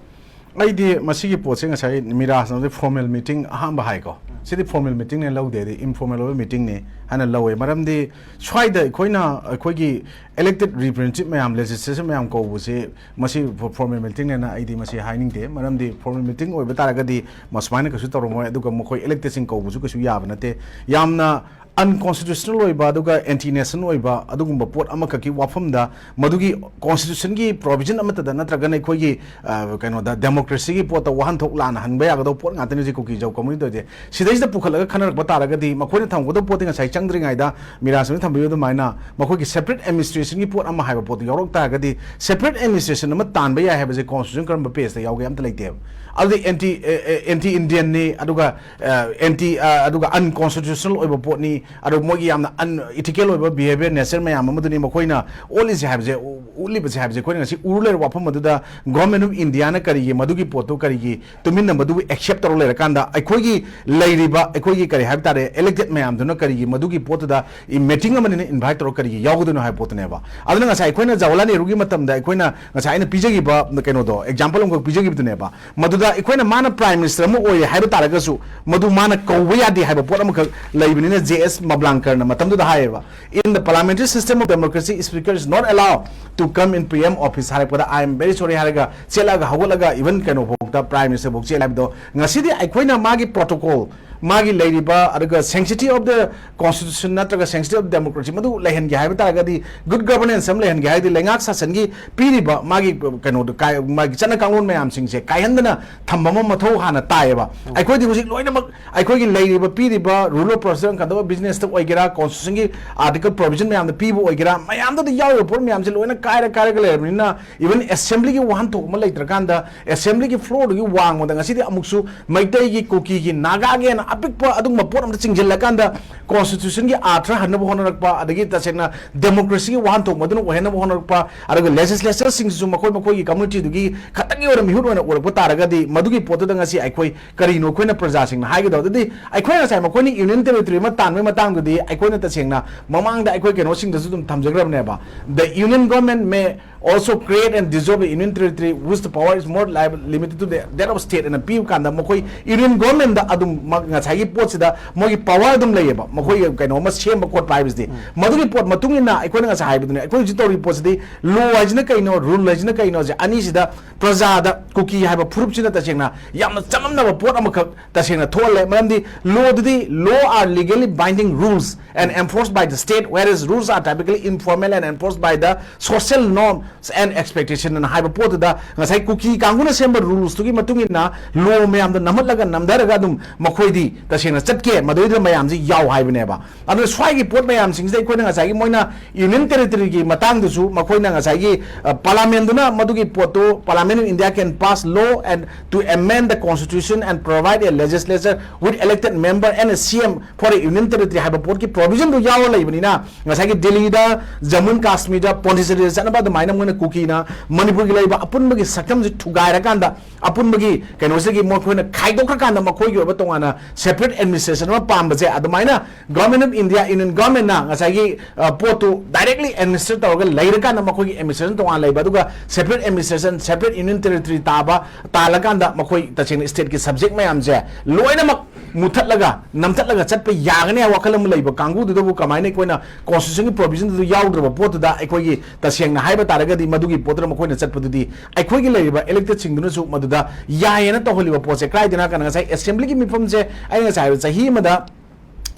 ꯑꯩꯗꯤ ꯃꯁꯤꯒꯤ ꯄꯣꯠꯁꯦ ꯉꯁꯥꯏ ꯃꯤꯔꯥꯖꯅꯗꯤ formal meeting ꯑꯍꯥꯟꯕ ꯍꯥꯏꯀꯣ, ꯁꯤꯗꯤ formal meetingꯅꯦ ꯂꯧꯗꯦ, ꯍꯥꯏꯗꯤ informal ꯑꯣꯏꯕ meetingꯅꯤ ꯍꯥꯏꯅ ꯂꯧꯋꯦ꯫ ꯃꯔꯝꯗꯤ ꯁ꯭ꯋꯥꯏꯗ ꯑꯩꯈꯣꯏꯅ ꯑꯩꯈꯣꯏꯒꯤ elected representative ꯃꯌꯥꯝ, legislature ꯃꯌꯥꯝ ꯀꯧꯕꯁꯦ ꯃꯁꯤ formal meetingꯅꯦꯅ ꯑꯩꯗꯤ ꯃꯁꯤ ꯍꯥꯏꯅꯤꯡꯗꯦ꯫ ꯃꯔꯝꯗꯤ formal meeting ꯑꯣꯏꯕ ꯇꯥꯔꯒꯗꯤ ꯃꯁꯨꯃꯥꯏꯅ ꯀꯩꯁꯨ ꯇꯧꯔꯝꯃꯣꯏ꯫ ꯑꯗꯨꯒ ꯃꯈꯣꯏ electedꯁꯤꯡ ꯀꯧꯕꯁꯨ ꯀꯩꯁꯨ ꯌꯥꯕ ꯅꯠꯇꯦ꯫ ꯌꯥꯝꯅ unconstitutional ꯑꯣꯏꯕ ꯑꯗꯨꯒ anti nation ꯑꯣꯏꯕ ꯑꯗꯨꯒꯨꯝꯕ ꯄꯣꯠ ꯑꯃꯈꯛꯀꯤ ꯋꯥꯐꯝꯗ, ꯃꯗꯨꯒꯤ constitutionꯒꯤ provision ꯑꯃꯠꯇꯗ ꯅꯠꯇ꯭ꯔꯒꯅ ꯑꯩꯈꯣꯏꯒꯤ, ꯑ, ꯀꯩꯅꯣꯗ, democracyꯒꯤ ꯄꯣꯠꯇ ꯋꯥꯍꯟꯊꯣꯛ ꯂꯥꯟꯅ ꯍꯟꯕ ꯌꯥꯒꯗꯧꯕ ꯄꯣꯠ ꯉꯥꯛꯇꯅꯤ ꯍꯧꯖꯤꯛ ꯀꯨꯀꯤ ꯖꯧ community ꯇꯧꯔꯤꯁꯦ꯫ ꯁꯤꯗꯩꯁꯤꯗ ꯄꯨꯈꯠꯂꯒ ꯈꯟꯅꯔꯛꯄ ꯇꯥꯔꯒꯗꯤ ꯃꯈꯣꯏꯅ ꯊꯝꯒꯗꯧꯕ ꯄꯣꯠꯇꯤ ꯉꯁꯥꯏ ꯆꯪꯗ꯭ꯔꯤꯉꯩꯗ ꯃꯤꯔꯥꯖꯅ ꯊꯝꯕꯤꯕ ꯑꯗꯨꯃꯥꯏꯅ ꯃꯈꯣꯏꯒꯤ separate administrationꯒꯤ ꯄꯣꯠ ꯑꯃ ꯍꯥꯏꯕ ꯄꯣꯠꯇꯨ ꯌꯥꯎꯔꯛ ꯇꯥꯔꯒꯗꯤ, separate administration ꯑꯃ ꯇꯥꯟꯕ ꯌꯥꯏ ꯍꯥꯏꯕꯁꯦ constitution ꯀꯔꯝꯕ pageꯇ ꯌꯥꯎꯒꯦ? ꯑꯝꯇ ꯂꯩꯇꯦꯕ꯫ ꯑꯗꯨꯗꯤ anti, ꯑ, ꯑ, anti Indianꯅꯤ, ꯑꯗꯨꯒ ꯑꯦꯟꯇꯤ, ꯑꯗꯨꯒ unconstitutional ꯑꯣꯏꯕ ꯄꯣꯠꯅꯤ, ꯑꯗꯨꯒ ꯃꯣꯏꯒꯤ ꯌꯥꯝꯅ unethical ꯑꯣꯏꯕ behaviour nature ꯃꯌꯥꯝ ꯑꯃꯗꯨꯅꯤ ꯃꯈꯣꯏꯅ ꯑꯣꯜꯂꯤꯁꯦ ꯍꯥꯏꯕꯁꯦ, ꯎ-, ꯎꯠꯂꯤꯕꯁꯦ ꯍꯥꯏꯕꯁꯦ꯫ ꯑꯩꯈꯣꯏꯅ ꯉꯁꯤ ꯎꯔ ꯂꯩꯔꯕ ꯋꯥꯐꯝ ꯑꯗꯨꯗ Government of Indiaꯅ ꯀꯔꯤꯒꯤ ꯃꯗꯨꯒꯤ ꯄꯣꯠꯇꯨ, ꯀꯔꯤꯒꯤ ꯇꯨꯃꯤꯟꯅ ꯃꯗꯨꯕꯨ accept ꯇꯧꯔ ꯂꯩꯔꯀꯥꯟꯗ, ꯑꯩꯈꯣꯏꯒꯤ ꯂꯩꯔꯤꯕ, ꯑꯩꯈꯣꯏꯒꯤ ꯀꯔꯤ ꯍꯥꯏꯕ ꯇꯥꯔꯦ, elected ꯃꯌꯥꯝꯗꯨꯅ ꯀꯔꯤꯒꯤ ꯃꯗꯨꯒꯤ ꯄꯣꯠꯇꯨꯗ meeting ꯑꯃꯅꯤꯅ invite ꯇꯧꯔ ꯀꯔꯤꯒꯤ ꯌꯥꯎꯒꯗꯣꯏꯅꯣ ꯍꯥꯏꯕ ꯄꯣꯠꯇꯨꯅꯦꯕ꯫ ꯑꯗꯨꯅ ꯉꯁꯥꯏ ꯑꯩꯈꯣꯏꯅ ꯖꯋꯥꯍꯔꯂꯥꯜ ꯅꯦꯍꯔꯨꯒꯤ ꯃꯇꯝꯗ ꯑꯩꯈꯣꯏꯅ ꯉꯁꯥꯏ ꯑꯩꯅ ꯄꯤꯖꯈꯤꯕ ꯀꯩꯅꯣꯗꯣ, example ꯑꯃꯈꯛ ꯄꯤꯖꯈꯤꯕꯗꯨꯅꯦꯕ꯫ ꯃꯗꯨꯗ ꯑꯩꯈꯣꯏꯅ ꯃꯥꯅ Prime Minister ꯑꯃ ꯑꯣꯏꯔꯦ ꯍꯥꯏꯕ ꯇꯥꯔꯒꯁꯨ, ꯃꯗꯨ ꯃꯥꯅ ꯀꯧꯕ ꯌꯥꯗꯦ ꯍꯥꯏꯕ ꯄꯣꯠ ꯑꯃꯈꯛ ꯂꯩꯕꯅꯤꯅ, J S ꯃꯕ꯭ꯂꯥꯡꯀꯔꯅ ꯃꯇꯝꯗꯨꯗ ꯍꯥꯏꯌꯦꯕ, "In the parliamentary system of democracy, speaker is not allowed to come in P M office" ꯍꯥꯏꯔꯛꯄꯗ, "I am very sorry" ꯍꯥꯏꯔꯒ ꯆꯦꯜꯂꯛꯑꯒ ꯍꯧꯒꯠꯂꯒ even ꯀꯩꯅꯣꯐꯥꯎꯗ, Prime Minister ꯐꯥꯎ ꯆꯦꯜꯂꯦ ꯍꯥꯏꯕꯗꯣ, ꯉꯁꯤꯗꯤ ꯑꯩꯈꯣꯏꯅ ꯃꯥꯒꯤ protocol, ꯃꯥꯒꯤ ꯂꯩꯔꯤꯕ, ꯑꯗꯨꯒ sanctity of the constitution ꯅꯠꯇ꯭ꯔꯒ sanctity of democracy ꯃꯗꯨ ꯂꯩꯍꯟꯒꯦ ꯍꯥꯏꯕ ꯇꯥꯔꯒꯗꯤ, good governance ꯑꯃ ꯂꯩꯍꯟꯒꯦ ꯍꯥꯏꯔꯗꯤ, ꯂꯩꯉꯥꯛ ꯁꯥꯁꯟꯒꯤ ꯄꯤꯔꯤꯕ ꯃꯥꯒꯤ ꯀꯩꯅꯣꯗꯣ ꯀꯥꯏ-, ꯃꯥꯒꯤ ꯆꯠꯅ ꯀꯥꯡꯂꯣꯟ ꯃꯌꯥꯝꯁꯤꯡꯁꯦ ꯀꯥꯏꯍꯟꯗꯅ ꯊꯝꯕ ꯑꯃ ꯃꯊꯧ ꯍꯥꯟꯅ ꯇꯥꯏꯌꯦꯕ꯫ ꯑꯩꯈꯣꯏꯗꯤ ꯍꯧꯖꯤꯛ ꯂꯣꯏꯅꯃꯛ ꯑꯩꯈꯣꯏꯒꯤ ꯂꯩꯔꯤꯕ, ꯄꯤꯔꯤꯕ rule of procedure and conduct of businessꯇ ꯑꯣꯏꯒꯦꯔꯥ, constitutionꯒꯤ article provision ꯃꯌꯥꯝꯗ ꯄꯤꯕ ꯑꯣꯏꯒꯦꯔꯥ, ꯃꯌꯥꯝꯗꯨꯗ ꯌꯥꯎꯔꯤꯕ ꯄꯣꯠ ꯃꯌꯥꯝꯁꯦ ꯂꯣꯏꯅ ꯀꯥꯏꯔ ꯀꯥꯏꯔꯒ ꯂꯩꯔꯕꯅꯤꯅ, even assemblyꯒꯤ ꯋꯥꯍꯟꯊꯣꯛ ꯑꯃ ꯂꯩꯇ꯭ꯔꯀꯥꯟꯗ, assemblyꯒꯤ floorꯗꯨꯒꯤ ꯋꯥꯡꯃꯗ ꯉꯁꯤꯗꯤ ꯑꯃꯨꯛꯁꯨ ꯃꯩꯇꯩꯒꯤ, ꯀꯨꯀꯤꯒꯤ, ꯅꯥꯒꯥꯒꯤ ꯍꯥꯏꯅ ꯑꯄꯤꯛꯄ ꯑꯗꯨꯒꯨꯝꯕ ꯄꯣꯠ ꯑꯝꯇ ꯆꯤꯡꯁꯤꯜꯂꯀꯥꯟꯗ, constitutionꯒꯤ ꯑꯥꯔꯊ ꯍꯟꯅꯕ ꯍꯣꯠꯅꯔꯛꯄ, ꯑꯗꯒꯤ ꯇꯁꯦꯡꯅ democracyꯒꯤ ꯋꯥꯍꯟꯊꯣꯛ ꯃꯗꯨꯅ ꯑꯣꯏꯍꯟꯅꯕ ꯍꯣꯠꯅꯔꯛꯄ, ꯑꯗꯨꯒ legislatureꯁꯤꯡꯁꯤꯁꯨ ꯃꯈꯣꯏ ꯃꯈꯣꯏꯒꯤ communityꯗꯨꯒꯤ ꯈꯛꯇꯪꯒꯤ ꯑꯣꯏꯅ ꯃꯤꯍꯨꯠ ꯑꯣꯏꯅ ꯎꯔꯛꯄ ꯇꯥꯔꯒꯗꯤ, ꯃꯗꯨꯒꯤ ꯄꯣꯠꯇꯨꯗ ꯉꯁꯤ ꯑꯩꯈꯣꯏ ꯀꯔꯤꯅꯣ ꯑꯩꯈꯣꯏꯅ ꯄ꯭ꯔꯖꯥꯁꯤꯡꯅ ꯍꯥꯏꯒꯗꯕ? ꯑꯗꯨꯗꯤ ꯑꯩꯈꯣꯏꯅ ꯉꯁꯥꯏ ꯃꯈꯣꯏꯅ union territory ꯑꯃ ꯇꯥꯟꯕꯒꯤ ꯃꯇꯥꯡꯗꯨꯗꯤ ꯑꯩꯈꯣꯏꯅ ꯇꯁꯦꯡꯅ ꯃꯃꯥꯡꯗ ꯑꯩꯈꯣꯏ ꯀꯩꯅꯣꯁꯤꯡꯗꯁꯨ ꯑꯗꯨꯝ ꯊꯝꯖꯈ꯭ꯔꯕꯅꯦꯕ, "The union government may also create and dissolve a union territory whose the power is more li- limited to the, that of state ꯑꯅ ꯄꯤꯕ ꯀꯥꯟꯗ ꯃꯈꯣꯏ ꯌꯨꯅꯤꯌꯟ ꯒꯣꯔꯃꯦꯟꯗ ꯑꯗꯨꯝ ꯃ- ꯉꯁꯥꯏꯒꯤ ꯄꯣꯠꯁꯤꯗ ꯃꯣꯏꯒꯤ ꯄꯋꯥꯔ ꯑꯗꯨꯝ ꯂꯩꯌꯦꯕ, ꯃꯈꯣꯏꯒꯤ ꯀꯩꯅꯣ ꯑꯃ ꯁꯦꯝꯕ ꯈꯣꯠꯄ ꯍꯥꯏꯕꯁꯤꯗꯤ꯫ ꯃꯗꯨꯒꯤ ꯄꯣꯠ ꯃꯇꯨꯡ ꯏꯟꯅ ꯑꯩꯈꯣꯏꯅ ꯉꯁꯥꯏ ꯍꯥꯏꯕꯗꯨꯅꯦ, ꯑꯩꯈꯣꯏ ꯍꯧꯖꯤꯛ ꯇꯧꯔꯤꯕ ꯄꯣꯠꯁꯤꯗꯤ ꯂꯣ ꯍꯥꯏꯁꯤꯅ ꯀꯩꯅꯣ, ꯔꯨꯜ ꯍꯥꯏꯁꯤꯅ ꯀꯩꯅꯣꯁꯦ ꯑꯅꯤꯁꯤꯗ ꯄ꯭ꯔꯖꯥꯗ ꯀꯨꯀꯤ ꯍꯥꯏꯕ ꯐꯨꯔꯨꯞꯁꯤꯅ ꯇꯁꯦꯡꯅ ꯌꯥꯝꯅ ꯆꯃꯝꯅꯕ ꯄꯣꯠ ꯑꯃꯈꯛ ꯇꯁꯦꯡꯅ ꯊꯣꯛꯍꯜꯂꯦ꯫ ꯃꯔꯝꯗꯤ ꯂꯣꯗꯨꯗꯤ law are legally binding rules and enforced by the state, whereas rules are typically informal and enforced by the social norms and expectation ꯑꯅ ꯍꯥꯏꯕ ꯄꯣꯠꯇꯨꯗ ꯉꯁꯥꯏ ꯀꯨꯀꯤ ꯀꯥꯡꯕꯨꯅ ꯁꯦꯝꯕ ꯔꯨꯜꯁꯇꯨꯒꯤ ꯃꯇꯨꯡ ꯏꯟꯅ ꯂꯣ ꯃꯌꯥꯝꯗꯣ ꯅꯝꯍꯠꯂꯒ ꯅꯝꯊꯔꯒ ꯑꯗꯨꯝ ꯃꯈꯣꯏꯗꯤ ꯇꯁꯦꯡꯅ ꯆꯠꯀꯦ, ꯃꯗꯨꯗ ꯃꯌꯥꯝꯁꯤ ꯌꯥꯎ ꯍꯥꯏꯕꯅꯦꯕ꯫ ꯑꯗꯨꯅ ꯁ꯭ꯋꯥꯏꯒꯤ ꯄꯣꯠ ꯃꯌꯥꯝꯁꯤꯡꯁꯤꯗ ꯑꯩꯈꯣꯏꯅ ꯉꯁꯥꯏꯒꯤ ꯃꯣꯏꯅ ꯌꯨꯅꯤꯌꯟ ꯇꯦꯔꯤꯇꯣꯔꯤꯒꯤ ꯃꯇꯥꯡꯗꯁꯨ ꯃꯈꯣꯏꯅ ꯉꯁꯥꯏꯒꯤ ꯄꯥꯔꯂꯥꯃꯦꯟꯗꯨꯅ ꯃꯗꯨꯒꯤ ꯄꯣꯠꯇꯨ, Parliament in India can pass law and to amend the constitution and provide a legislature with elected member and a C M for a union territory ꯍꯥꯏꯕ ꯄꯣꯠꯀꯤ ꯄ꯭ꯔꯣꯚꯤꯖꯟꯗꯨ ꯌꯥꯎꯔ ꯂꯩꯕꯅꯤꯅ, ꯉꯁꯥꯏꯒꯤ ꯗꯦꯜꯂꯤꯗ, ꯖꯃꯨ ꯑꯦꯟ ꯀꯥꯁꯃꯤꯔꯗ, ꯄꯣꯟꯗꯤꯆꯦꯔꯤꯗ ꯆꯠꯅꯕ ꯑꯗꯨꯃꯥꯏꯅ ꯃꯣꯏꯅ ꯀꯨꯀꯤꯅ ꯃꯅꯤꯄꯨꯔꯒꯤ ꯂꯩꯕ ꯑꯄꯨꯟꯕꯒꯤ ꯁꯛꯇꯝꯁꯤ ꯊꯨꯒꯥꯏꯔꯀꯥꯟꯗ, ꯑꯄꯨꯟꯕꯒꯤ ꯀꯩꯅꯣꯁꯤꯒꯤ ꯃꯈꯣꯏꯅ ꯈꯥꯏꯗꯣꯛꯈ꯭ꯔꯀꯥꯟꯗ ꯃꯈꯣꯏꯒꯤ ꯑꯣꯏꯕ ꯇꯣꯉꯥꯟꯅ separate administration ꯑꯃ ꯄꯥꯝꯕꯁꯦ, ꯑꯗꯨꯃꯥꯏꯅ Government of India, Union Governmentꯅ ꯉꯁꯥꯏꯒꯤ ꯑ, ꯄꯣꯠꯇꯨ directly administer ꯇꯧꯔꯒ ꯂꯩꯔꯀꯥꯟꯗ ꯃꯈꯣꯏꯒꯤ administration ꯇꯣꯉꯥꯟꯅ ꯂꯩꯕ, ꯑꯗꯨꯒ separate administration, separate union territory ꯇꯥꯕ, ꯇꯥꯜꯂꯀꯥꯟꯗ ꯃꯈꯣꯏ ꯇꯁꯦꯡꯅ stateꯀꯤ subject ꯃꯌꯥꯝꯁꯦ ꯂꯣꯏꯅꯃꯛ ꯃꯨꯊꯠꯂꯒ ꯅꯝꯊꯠꯂꯒ ꯆꯠꯄ ꯌꯥꯒꯅꯤ ꯍꯥꯏꯕ ꯋꯥꯈꯜ ꯑꯃ ꯂꯩꯕ ꯀꯥꯡꯕꯨꯗꯨꯗꯕꯨ ꯀꯃꯥꯏꯅ ꯑꯩꯈꯣꯏꯅ constitutionꯒꯤ provisionꯗꯨꯗ ꯌꯥꯎꯗ꯭ꯔꯕ ꯄꯣꯠꯇꯨꯗ ꯑꯩꯈꯣꯏꯒꯤ ꯇꯁꯦꯡꯅ ꯍꯥꯏꯕ ꯇꯥꯔꯒꯗꯤ ꯃꯗꯨꯒꯤ ꯄꯣꯠꯇꯨꯗ ꯃꯈꯣꯏꯅ ꯆꯠꯄꯗꯨꯗꯤ ꯑꯩꯈꯣꯏꯒꯤ ꯂꯩꯔꯤꯕ electedꯁꯤꯡꯗꯨꯅꯁꯨ ꯃꯗꯨꯗ ꯌꯥꯏꯌꯦꯅ ꯇꯧꯍꯜꯂꯤꯕ ꯄꯣꯠꯁꯦ ꯀꯗꯥꯏꯗꯅ ꯀꯥꯟꯗ ꯉꯁꯥꯏ assemblyꯒꯤ ꯃꯤꯐꯝꯁꯦ ꯑꯩꯅ ꯉꯁꯥꯏ ꯍꯥꯏꯕ ꯆꯍꯤ ꯑꯃꯗ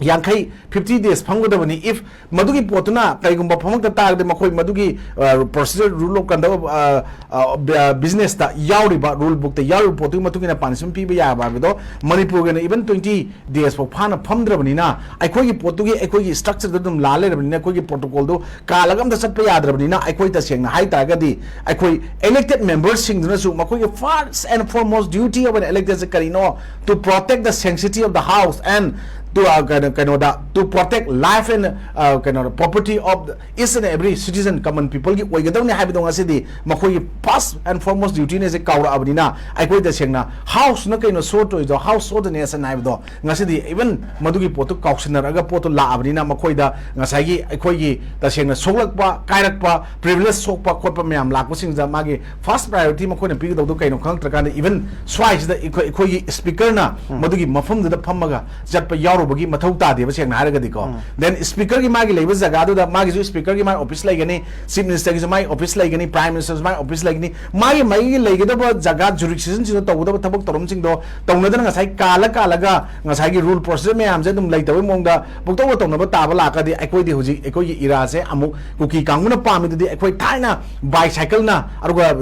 ꯌꯥꯡꯈꯩ, fifty days ꯐꯝꯒꯗꯕꯅꯤ꯫ If ꯃꯗꯨꯒꯤ ꯄꯣꯠꯇꯨꯅ ꯀꯔꯤꯒꯨꯝꯕ ꯐꯝꯃꯛꯇ ꯇꯥꯔꯒꯗꯤ ꯃꯈꯣꯏ ꯃꯗꯨꯒꯤ procedure, rule of conduct of businessꯇ ꯌꯥꯎꯔꯤꯕ, rule bookꯇ ꯌꯥꯎꯔꯤꯕ ꯄꯣꯠꯇꯨꯒꯤ ꯃꯇꯨꯡ ꯏꯟꯅ punishment ꯄꯤꯕ ꯌꯥꯕ ꯍꯥꯏꯕꯗꯣ ꯃꯅꯤꯄꯨꯔꯒꯤꯅ even twenty days ꯐꯥꯎ ꯐꯥꯅ ꯐꯝꯗ꯭ꯔꯕꯅꯤꯅ, ꯑꯩꯈꯣꯏꯒꯤ ꯄꯣꯠꯇꯨꯒꯤ ꯑꯩꯈꯣꯏꯒꯤ structureꯗ ꯑꯗꯨꯝ ꯂꯥ ꯂꯩꯔꯕꯅꯤꯅ, ꯑꯩꯈꯣꯏꯒꯤ protocolꯗꯨ ꯀꯥꯜꯂꯒ ꯑꯝꯇ ꯆꯠꯄ ꯌꯥꯗ꯭ꯔꯕꯅꯤꯅ, ꯑꯩꯈꯣꯏ ꯇꯁꯦꯡꯅ ꯍꯥꯏ ꯇꯥꯔꯒꯗꯤ ꯑꯩꯈꯣꯏ elected memberꯁꯤꯡꯗꯨꯅꯁꯨ ꯃꯈꯣꯏꯒꯤ first and foremost duty of an electedꯁꯦ ꯀꯔꯤꯅꯣ? To protect the sanctity of the house and to, uh, ꯀꯩꯅꯣ, ꯀꯩꯅꯣꯗ, to protect life and, uh, ꯀꯩꯅꯣ, property of the each and every citizen, common people ꯒꯤ ꯑꯣꯏꯒꯗꯧꯅꯤ ꯍꯥꯏꯕꯗꯣ ꯉꯁꯤꯗꯤ ꯃꯈꯣꯏꯒꯤ first and foremost duty ꯅꯦꯁꯦ ꯀꯥꯎꯔꯛꯑꯕꯅꯤꯅ, ꯑꯩꯈꯣꯏ ꯇꯁꯦꯡꯅ House ꯅ ꯀꯩꯅꯣ show ꯇꯧꯔꯤꯗꯣ, House of the Nation ꯍꯥꯏꯕꯗꯣ, ꯉꯁꯤꯗꯤ even ꯃꯗꯨꯒꯤ ꯄꯣꯠꯇꯨ ꯀꯥꯎꯁꯤꯟꯅꯔꯒ ꯄꯣꯠꯇꯨ ꯂꯥꯛꯑꯕꯅꯤꯅ, ꯃꯈꯣꯏꯗ ꯉꯁꯥꯏꯒꯤ ꯑꯩꯈꯣꯏꯒꯤ ꯇꯁꯦꯡꯅ ꯁꯣꯛꯂꯛꯄ, ꯀꯥꯏꯔꯛꯄ, privilege ꯁꯣꯛꯄ ꯈꯣꯠꯄ ꯃꯌꯥꯝ ꯂꯥꯛꯄꯁꯤꯡꯁꯤꯗ ꯃꯥꯒꯤ first priority ꯃꯈꯣꯏꯅ ꯄꯤꯒꯗꯧꯗꯣ ꯀꯩꯅꯣ ꯈꯪꯉꯛꯇ꯭ꯔꯀꯥꯟꯗ, even ꯁ꯭ꯋꯥꯏꯁꯤꯗ ꯑꯩꯈꯣꯏ, ꯑꯩꯈꯣꯏꯒꯤ Speaker ꯅ ꯎꯝ꯫ ꯃꯗꯨꯒꯤ ꯃꯐꯝꯗꯨꯗ ꯐꯝꯃꯒ ꯆꯠꯄ ꯌꯥꯎꯔꯨꯕꯒꯤ ꯃꯊꯧ ꯇꯥꯗꯦꯕ, ꯁꯦꯡꯅ ꯍꯥꯏꯔꯒꯗꯤꯀꯣ꯫ ꯎꯝ꯫ Then Speaker ꯒꯤ ꯃꯥꯒꯤ ꯂꯩꯕ ꯖꯒꯥꯗꯨꯗ ꯃꯥꯒꯤꯁꯨ Speaker ꯒꯤ ꯃꯥꯒꯤ office ꯂꯩꯒꯅꯤ, Chief Minister ꯒꯤꯁꯨ ꯃꯥꯒꯤ office ꯂꯩꯒꯅꯤ, Prime Minister ꯁꯨ ꯃꯥꯒꯤ office ꯂꯩꯒꯅꯤ, ꯃꯥꯒꯤ ꯃꯥꯒꯤ ꯂꯩꯒꯗꯕ ꯖꯒꯥ jurisdiction ꯁꯤꯡꯗ ꯇꯧꯒꯗꯕ ꯊꯕꯛ ꯊꯧꯔꯝꯁꯤꯡꯗꯣ ꯇꯧꯅꯗꯅ ꯉꯁꯥꯏ ꯀꯥꯜꯂ ꯀꯥꯜꯂꯒ ꯉꯁꯥꯏꯒꯤ rule procedure ꯃꯌꯥꯝꯁꯦ ꯑꯗꯨꯝ ꯂꯩꯇꯕꯩ ꯃꯑꯣꯡꯗ ꯄꯨꯡꯇꯧꯗ ꯇꯧꯅꯕ ꯇꯥꯕ ꯂꯥꯛꯑꯒꯗꯤ, ꯑꯩꯈꯣꯏꯗꯤ ꯍꯧꯖꯤꯛ ꯑꯩꯈꯣꯏꯒꯤ ꯏꯔꯥꯁꯦ ꯑꯃꯨꯛ ꯀꯨꯀꯤ ꯀꯥꯡꯕꯨꯅ ꯄꯥꯝꯃꯤꯗꯨꯗꯤ ꯑꯩꯈꯣꯏ ꯊꯥꯏꯅ bicycle ꯅ, ꯑꯗꯨꯒ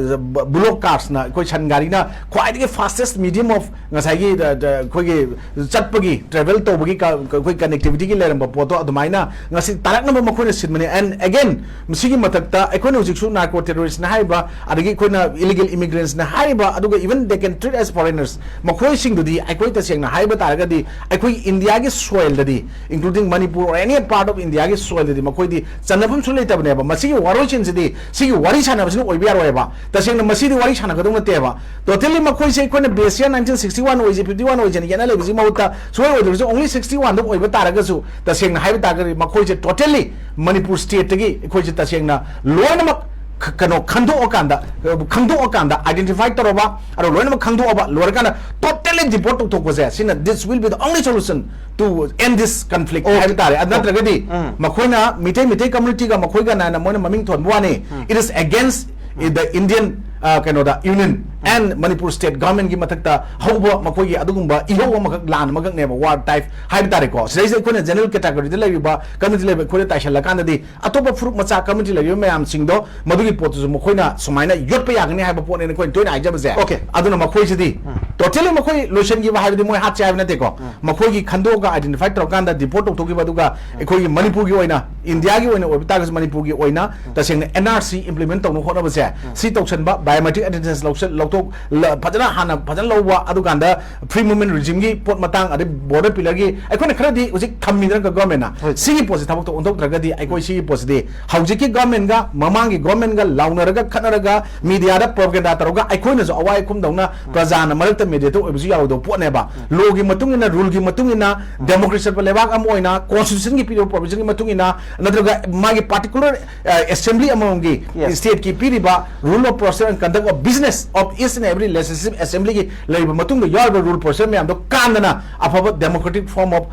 bullock carts ꯅ, ꯑꯩꯈꯣꯏ ꯁꯟ ꯒꯥꯔꯤꯅ ꯈ꯭ꯋꯥꯏꯗꯒꯤ fastest medium of ꯉꯁꯥꯏꯒꯤ, ꯑ, ꯑ, ꯑꯩꯈꯣꯏꯒꯤ ꯆꯠꯄꯒꯤ, travel ꯇꯧꯕꯒꯤ ꯀ-, ꯑꯩꯈꯣꯏ connectivity ꯒꯤ ꯂꯩꯔꯝꯕ ꯄꯣꯠꯇꯣ ꯑꯗꯨꯃꯥꯏꯅ ꯉꯁꯤ ꯇꯥꯔꯛꯅꯕ ꯃꯈꯣꯏꯅ ꯁꯤꯟꯕꯅꯤ꯫ And again, ꯃꯁꯤꯒꯤ ꯃꯊꯛꯇ ꯑꯩꯈꯣꯏꯅ ꯍꯧꯖꯤꯛꯁꯨ narco terrorist ꯅ ꯍꯥꯏꯔꯤꯕ, ꯑꯗꯒꯤ ꯑꯩꯈꯣꯏꯅ illegal immigrants ꯅ ꯍꯥꯏꯔꯤꯕ, ꯑꯗꯨꯒ even they can treat as foreigners, ꯃꯈꯣꯏꯁꯤꯡꯗꯨꯗꯤ ꯑꯩꯈꯣꯏ ꯇꯁꯦꯡꯅ ꯍꯥꯏꯕ ꯇꯥꯔꯒꯗꯤ ꯑꯩꯈꯣꯏ ꯏꯟꯗꯤꯌꯥꯒꯤ soil ꯗꯗꯤ, including Manipur or any part of India ꯒꯤ soil ꯗꯗꯤ ꯃꯈꯣꯏꯗꯤ ꯆꯟꯅꯐꯝꯁꯨ ꯂꯩꯇꯕꯅꯦꯕ꯫ ꯃꯁꯤꯒꯤ ꯋꯥꯔꯣꯏꯁꯤꯟꯁꯤꯗꯤ ꯁꯤꯒꯤ ꯋꯥꯔꯤ ꯁꯥꯟꯅꯕꯁꯤꯅ ꯑꯣꯏꯕ ꯌꯥꯔꯣꯏꯕ꯫ ꯇꯁꯦꯡꯅ ꯃꯁꯤꯗꯤ ꯋꯥꯔꯤ ꯁꯥꯟꯅꯒꯗꯧ ꯅꯠꯇꯦꯕ꯫ Totally ꯃꯈꯣꯏꯁꯦ ꯑꯩꯈꯣꯏꯅ base year nineteen sixty one ꯑꯣꯏꯁꯦ, fifty one ꯑꯣꯏꯁꯦꯅ ꯌꯦꯠꯅ ꯂꯩꯕꯁꯤ ꯃꯍꯨꯠꯇ ꯁꯨꯡꯑꯣꯏ ꯑꯣꯏꯗ꯭ꯔꯁꯨ only sixty one ꯗ ꯑꯣꯏꯕ ꯇꯥꯔꯒꯁꯨ, ꯇꯁꯦꯡꯅ ꯍꯥꯏꯕ ꯇꯥꯔꯒꯗꯤ ꯃꯈꯣꯏꯁꯦ totally ꯃꯅꯤꯄꯨꯔ state ꯇꯒꯤ ꯑꯩꯈꯣꯏꯁꯦ ꯇꯁꯦꯡꯅ ꯂꯣꯏꯅꯃꯛ ꯈ-, ꯀꯩꯅꯣ ꯈꯟꯗꯣꯛꯑꯀꯥꯟꯗ, ꯈꯪꯗꯣꯛꯑꯀꯥꯟꯗ, identify ꯇꯧꯔꯕ, ꯑꯗꯣ ꯂꯣꯏꯅꯃꯛ ꯈꯪꯗꯣꯛꯑꯕ ꯂꯣꯏꯔꯀꯥꯟꯗ totally deport ꯇꯧꯊꯣꯛꯄꯁꯦ, ꯁꯤꯅ this will be the only solution to end this conflict Okay. ꯍꯥꯏꯕ ꯇꯥꯔꯦ꯫ ꯑꯗꯨ ꯅꯠꯇ꯭ꯔꯒꯗꯤ ꯎꯝ꯫ ꯃꯈꯣꯏꯅ ꯃꯤꯇꯩ, ꯃꯤꯇꯩ community ꯒ ꯃꯈꯣꯏꯒ ꯅꯥꯅ ꯃꯣꯏꯅ ꯃꯃꯤꯡ ꯊꯣꯟꯕ ꯋꯥꯅꯤ꯫ ꯎꯝ꯫ It is against the Indian, uh, ꯀꯩꯅꯣꯗ, Union and Manipur state government ꯀꯤ ꯃꯊꯛꯇ ꯍꯧꯕ ꯃꯈꯣꯏꯒꯤ ꯑꯗꯨꯒꯨꯝꯕ ꯏꯍꯧ ꯑꯃꯈꯛ, ꯂꯥꯟ ꯑꯃꯈꯛꯅꯦꯕ, war type ꯍꯥꯏꯕ ꯇꯥꯔꯦꯀꯣ꯫ ꯁꯤꯗꯩꯁꯤꯗ ꯑꯩꯈꯣꯏꯅ general category ꯗ ꯂꯩꯔꯤꯕ, community ꯂꯩꯕ ꯑꯩꯈꯣꯏꯗ ꯇꯥꯏꯁꯜꯂꯀꯥꯟꯗꯗꯤ ꯑꯇꯣꯞꯄ ꯐꯨꯔꯨꯞ ꯃꯆꯥ community ꯂꯩꯔꯤꯕ ꯃꯌꯥꯝꯁꯤꯡꯗꯣ ꯃꯗꯨꯒꯤ ꯄꯣꯠꯇꯨꯁꯨ ꯃꯈꯣꯏꯅ ꯁꯨꯃꯥꯏꯅ ꯌꯣꯠꯄ ꯌꯥꯒꯅꯤ ꯍꯥꯏꯕ ꯄꯣꯠꯅꯦꯅ ꯑꯩꯈꯣꯏꯅ ꯇꯣꯏꯅ ꯍꯥꯏꯖꯕꯁꯦ꯫ Okay. ꯑꯗꯨꯅ ꯃꯈꯣꯏꯁꯤꯗꯤ ꯎꯝ꯫ ꯇꯣꯇꯦꯜꯂꯤ ꯃꯈꯣꯏ ꯂꯣꯏꯁꯤꯟꯈꯤꯕ ꯍꯥꯏꯕꯗꯤ ꯃꯣꯏ ꯍꯥꯠꯁꯦ ꯍꯥꯏꯕ ꯅꯠꯇꯦꯀꯣ, ꯃꯈꯣꯏꯒꯤ ꯈꯟꯗꯣꯛꯑꯒ ꯑꯥꯏꯗꯦꯟꯇꯤꯐꯥꯏ ꯇꯧꯔꯀꯥꯟꯗ ꯗꯤꯄꯣꯔꯠ ꯇꯧꯊꯣꯛꯈꯤꯕ, ꯑꯗꯨꯒ ꯑꯩꯈꯣꯏꯒꯤ ꯃꯅꯤꯄꯨꯔꯒꯤ ꯑꯣꯏꯅ, ꯏꯟꯗꯤꯌꯥꯒꯤ ꯑꯣꯏꯅ ꯑꯣꯏꯕ ꯇꯥꯔꯒꯁꯨ ꯃꯅꯤꯄꯨꯔꯒꯤ ꯑꯣꯏꯅ ꯇꯁꯦꯡꯅ ꯑꯦꯟ ꯑꯥꯔ ꯁꯤ ꯏꯝꯄ꯭ꯂꯤꯃꯦꯟ ꯇꯧꯅꯕ ꯍꯣꯠꯅꯕꯁꯦ, ꯁꯤ ꯇꯧꯁꯟꯕ, ꯕꯥꯏꯑꯣꯃꯦꯇ꯭ꯔꯤꯛ ꯑꯦꯇꯦꯟꯗꯦꯟꯁ ꯂꯧꯁꯟ-, ꯂꯧꯊꯣꯛ-, ꯂ-, ꯐꯖꯅ ꯍꯥꯟꯅ ꯐꯖꯅ ꯂꯧꯕ, ꯑꯗꯨꯀꯥꯟꯗ ꯐ꯭ꯔꯤ ꯃꯨꯚꯃꯦꯟ ꯔꯤꯖꯤꯝꯒꯤ ꯄꯣꯠ ꯃꯇꯥꯡ, ꯑꯗꯩ ꯕꯣꯔꯗꯔ ꯄꯤꯂꯔꯒꯤ ꯑꯩꯈꯣꯏꯅ ꯈꯔꯗꯤ ꯍꯧꯖꯤꯛ ꯊꯝꯃꯤꯗꯅ ꯒꯚꯔꯟꯃꯦꯟꯅ, ꯍꯣꯏ꯫ ꯁꯤꯒꯤ ꯄꯣꯠꯁꯦ ꯊꯕꯛꯇꯣ ꯑꯣꯟꯊꯣꯛꯇ꯭ꯔꯒꯗꯤ ꯑꯩꯈꯣꯏ ꯁꯤꯒꯤ ꯄꯣꯠꯁꯤꯗꯤ ꯍꯧꯖꯤꯛꯀꯤ ꯒꯚꯔꯟꯃꯦꯟꯒ ꯃꯃꯥꯡꯒꯤ ꯒꯚꯔꯟꯃꯦꯟꯒ ꯂꯥꯎꯅꯔꯒ ꯈꯠꯅꯔꯒ ꯃꯤꯗꯤꯌꯥꯗ ꯄ꯭ꯔꯣꯄꯒꯦꯟꯗꯥ ꯇꯧꯔꯒ ꯑꯩꯈꯣꯏꯅꯁꯨ ꯑꯋꯥꯏ ꯑꯈꯨꯝꯗꯧꯅ ꯄ꯭ꯔꯖꯥꯅ ꯃꯔꯛꯇ ꯃꯦꯗꯤꯌꯦꯇꯔ ꯑꯣꯏꯕꯁꯨ ꯌꯥꯔꯣꯏꯗꯧꯕ ꯄꯣꯠꯅꯦꯕ꯫ ꯂꯣꯒꯤ ꯃꯇꯨꯡ ꯏꯟꯅ, ꯔꯨꯜꯒꯤ ꯃꯇꯨꯡ ꯏꯟꯅ, ꯗꯦꯃꯣꯀ꯭ꯔꯦꯁꯤ ꯆꯠꯄ ꯂꯩꯕꯥꯛ ꯑꯃ ꯑꯣꯏꯅ ꯀꯣꯟꯁꯇꯤꯇ꯭ꯌꯨꯁꯟꯒꯤ ꯄꯤꯔꯤꯕ ꯄ꯭ꯔꯣꯚꯤꯖꯟꯒꯤ ꯃꯇꯨꯡ ꯏꯟꯅ, ꯅꯠꯇ꯭ꯔꯒ ꯃꯥꯒꯤ ꯄꯥꯔꯇꯤꯀꯨꯂꯔ ꯑꯦꯁꯦꯝꯕ꯭ꯂꯤ ꯑꯃꯃꯝꯒꯤ, yes, ꯁ꯭ꯇꯦꯠꯀꯤ ꯄꯤꯔꯤꯕ rule of procedure and conduct of business of each and every legislative assemblyꯒꯤ ꯂꯩꯔꯤꯕ ꯃꯇꯨꯡꯗ ꯌꯥꯎꯔꯤꯕ ꯔꯨꯜ ꯄ꯭ꯔꯣꯁꯤꯖꯔ ꯃꯌꯥꯝꯗꯣ ꯀꯥꯟꯗꯅ ꯑꯐꯕ democratic form of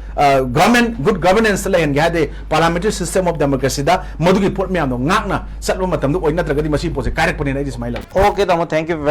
government, good governance ꯂꯩꯍꯟꯒꯦ ꯍꯥꯏꯔꯗꯤ parliamentary system of democracyꯗ ꯃꯗꯨꯒꯤ ꯄꯣꯠ ꯃꯌꯥꯝꯗꯣ ꯉꯥꯛꯅ ꯆꯠꯄ ꯃꯇꯝꯗ ꯑꯣꯏ, ꯅꯠꯇ꯭ꯔꯒꯗꯤ ꯃꯁꯤꯒꯤ ꯄꯣꯠꯁꯦ ꯀꯥꯏꯔꯛꯄꯅꯦꯅ ꯑꯩꯗꯤ ꯁꯨꯃꯥꯏꯅ ꯂꯧꯏ꯫ Okay, ꯇꯥꯃꯣ, thank you very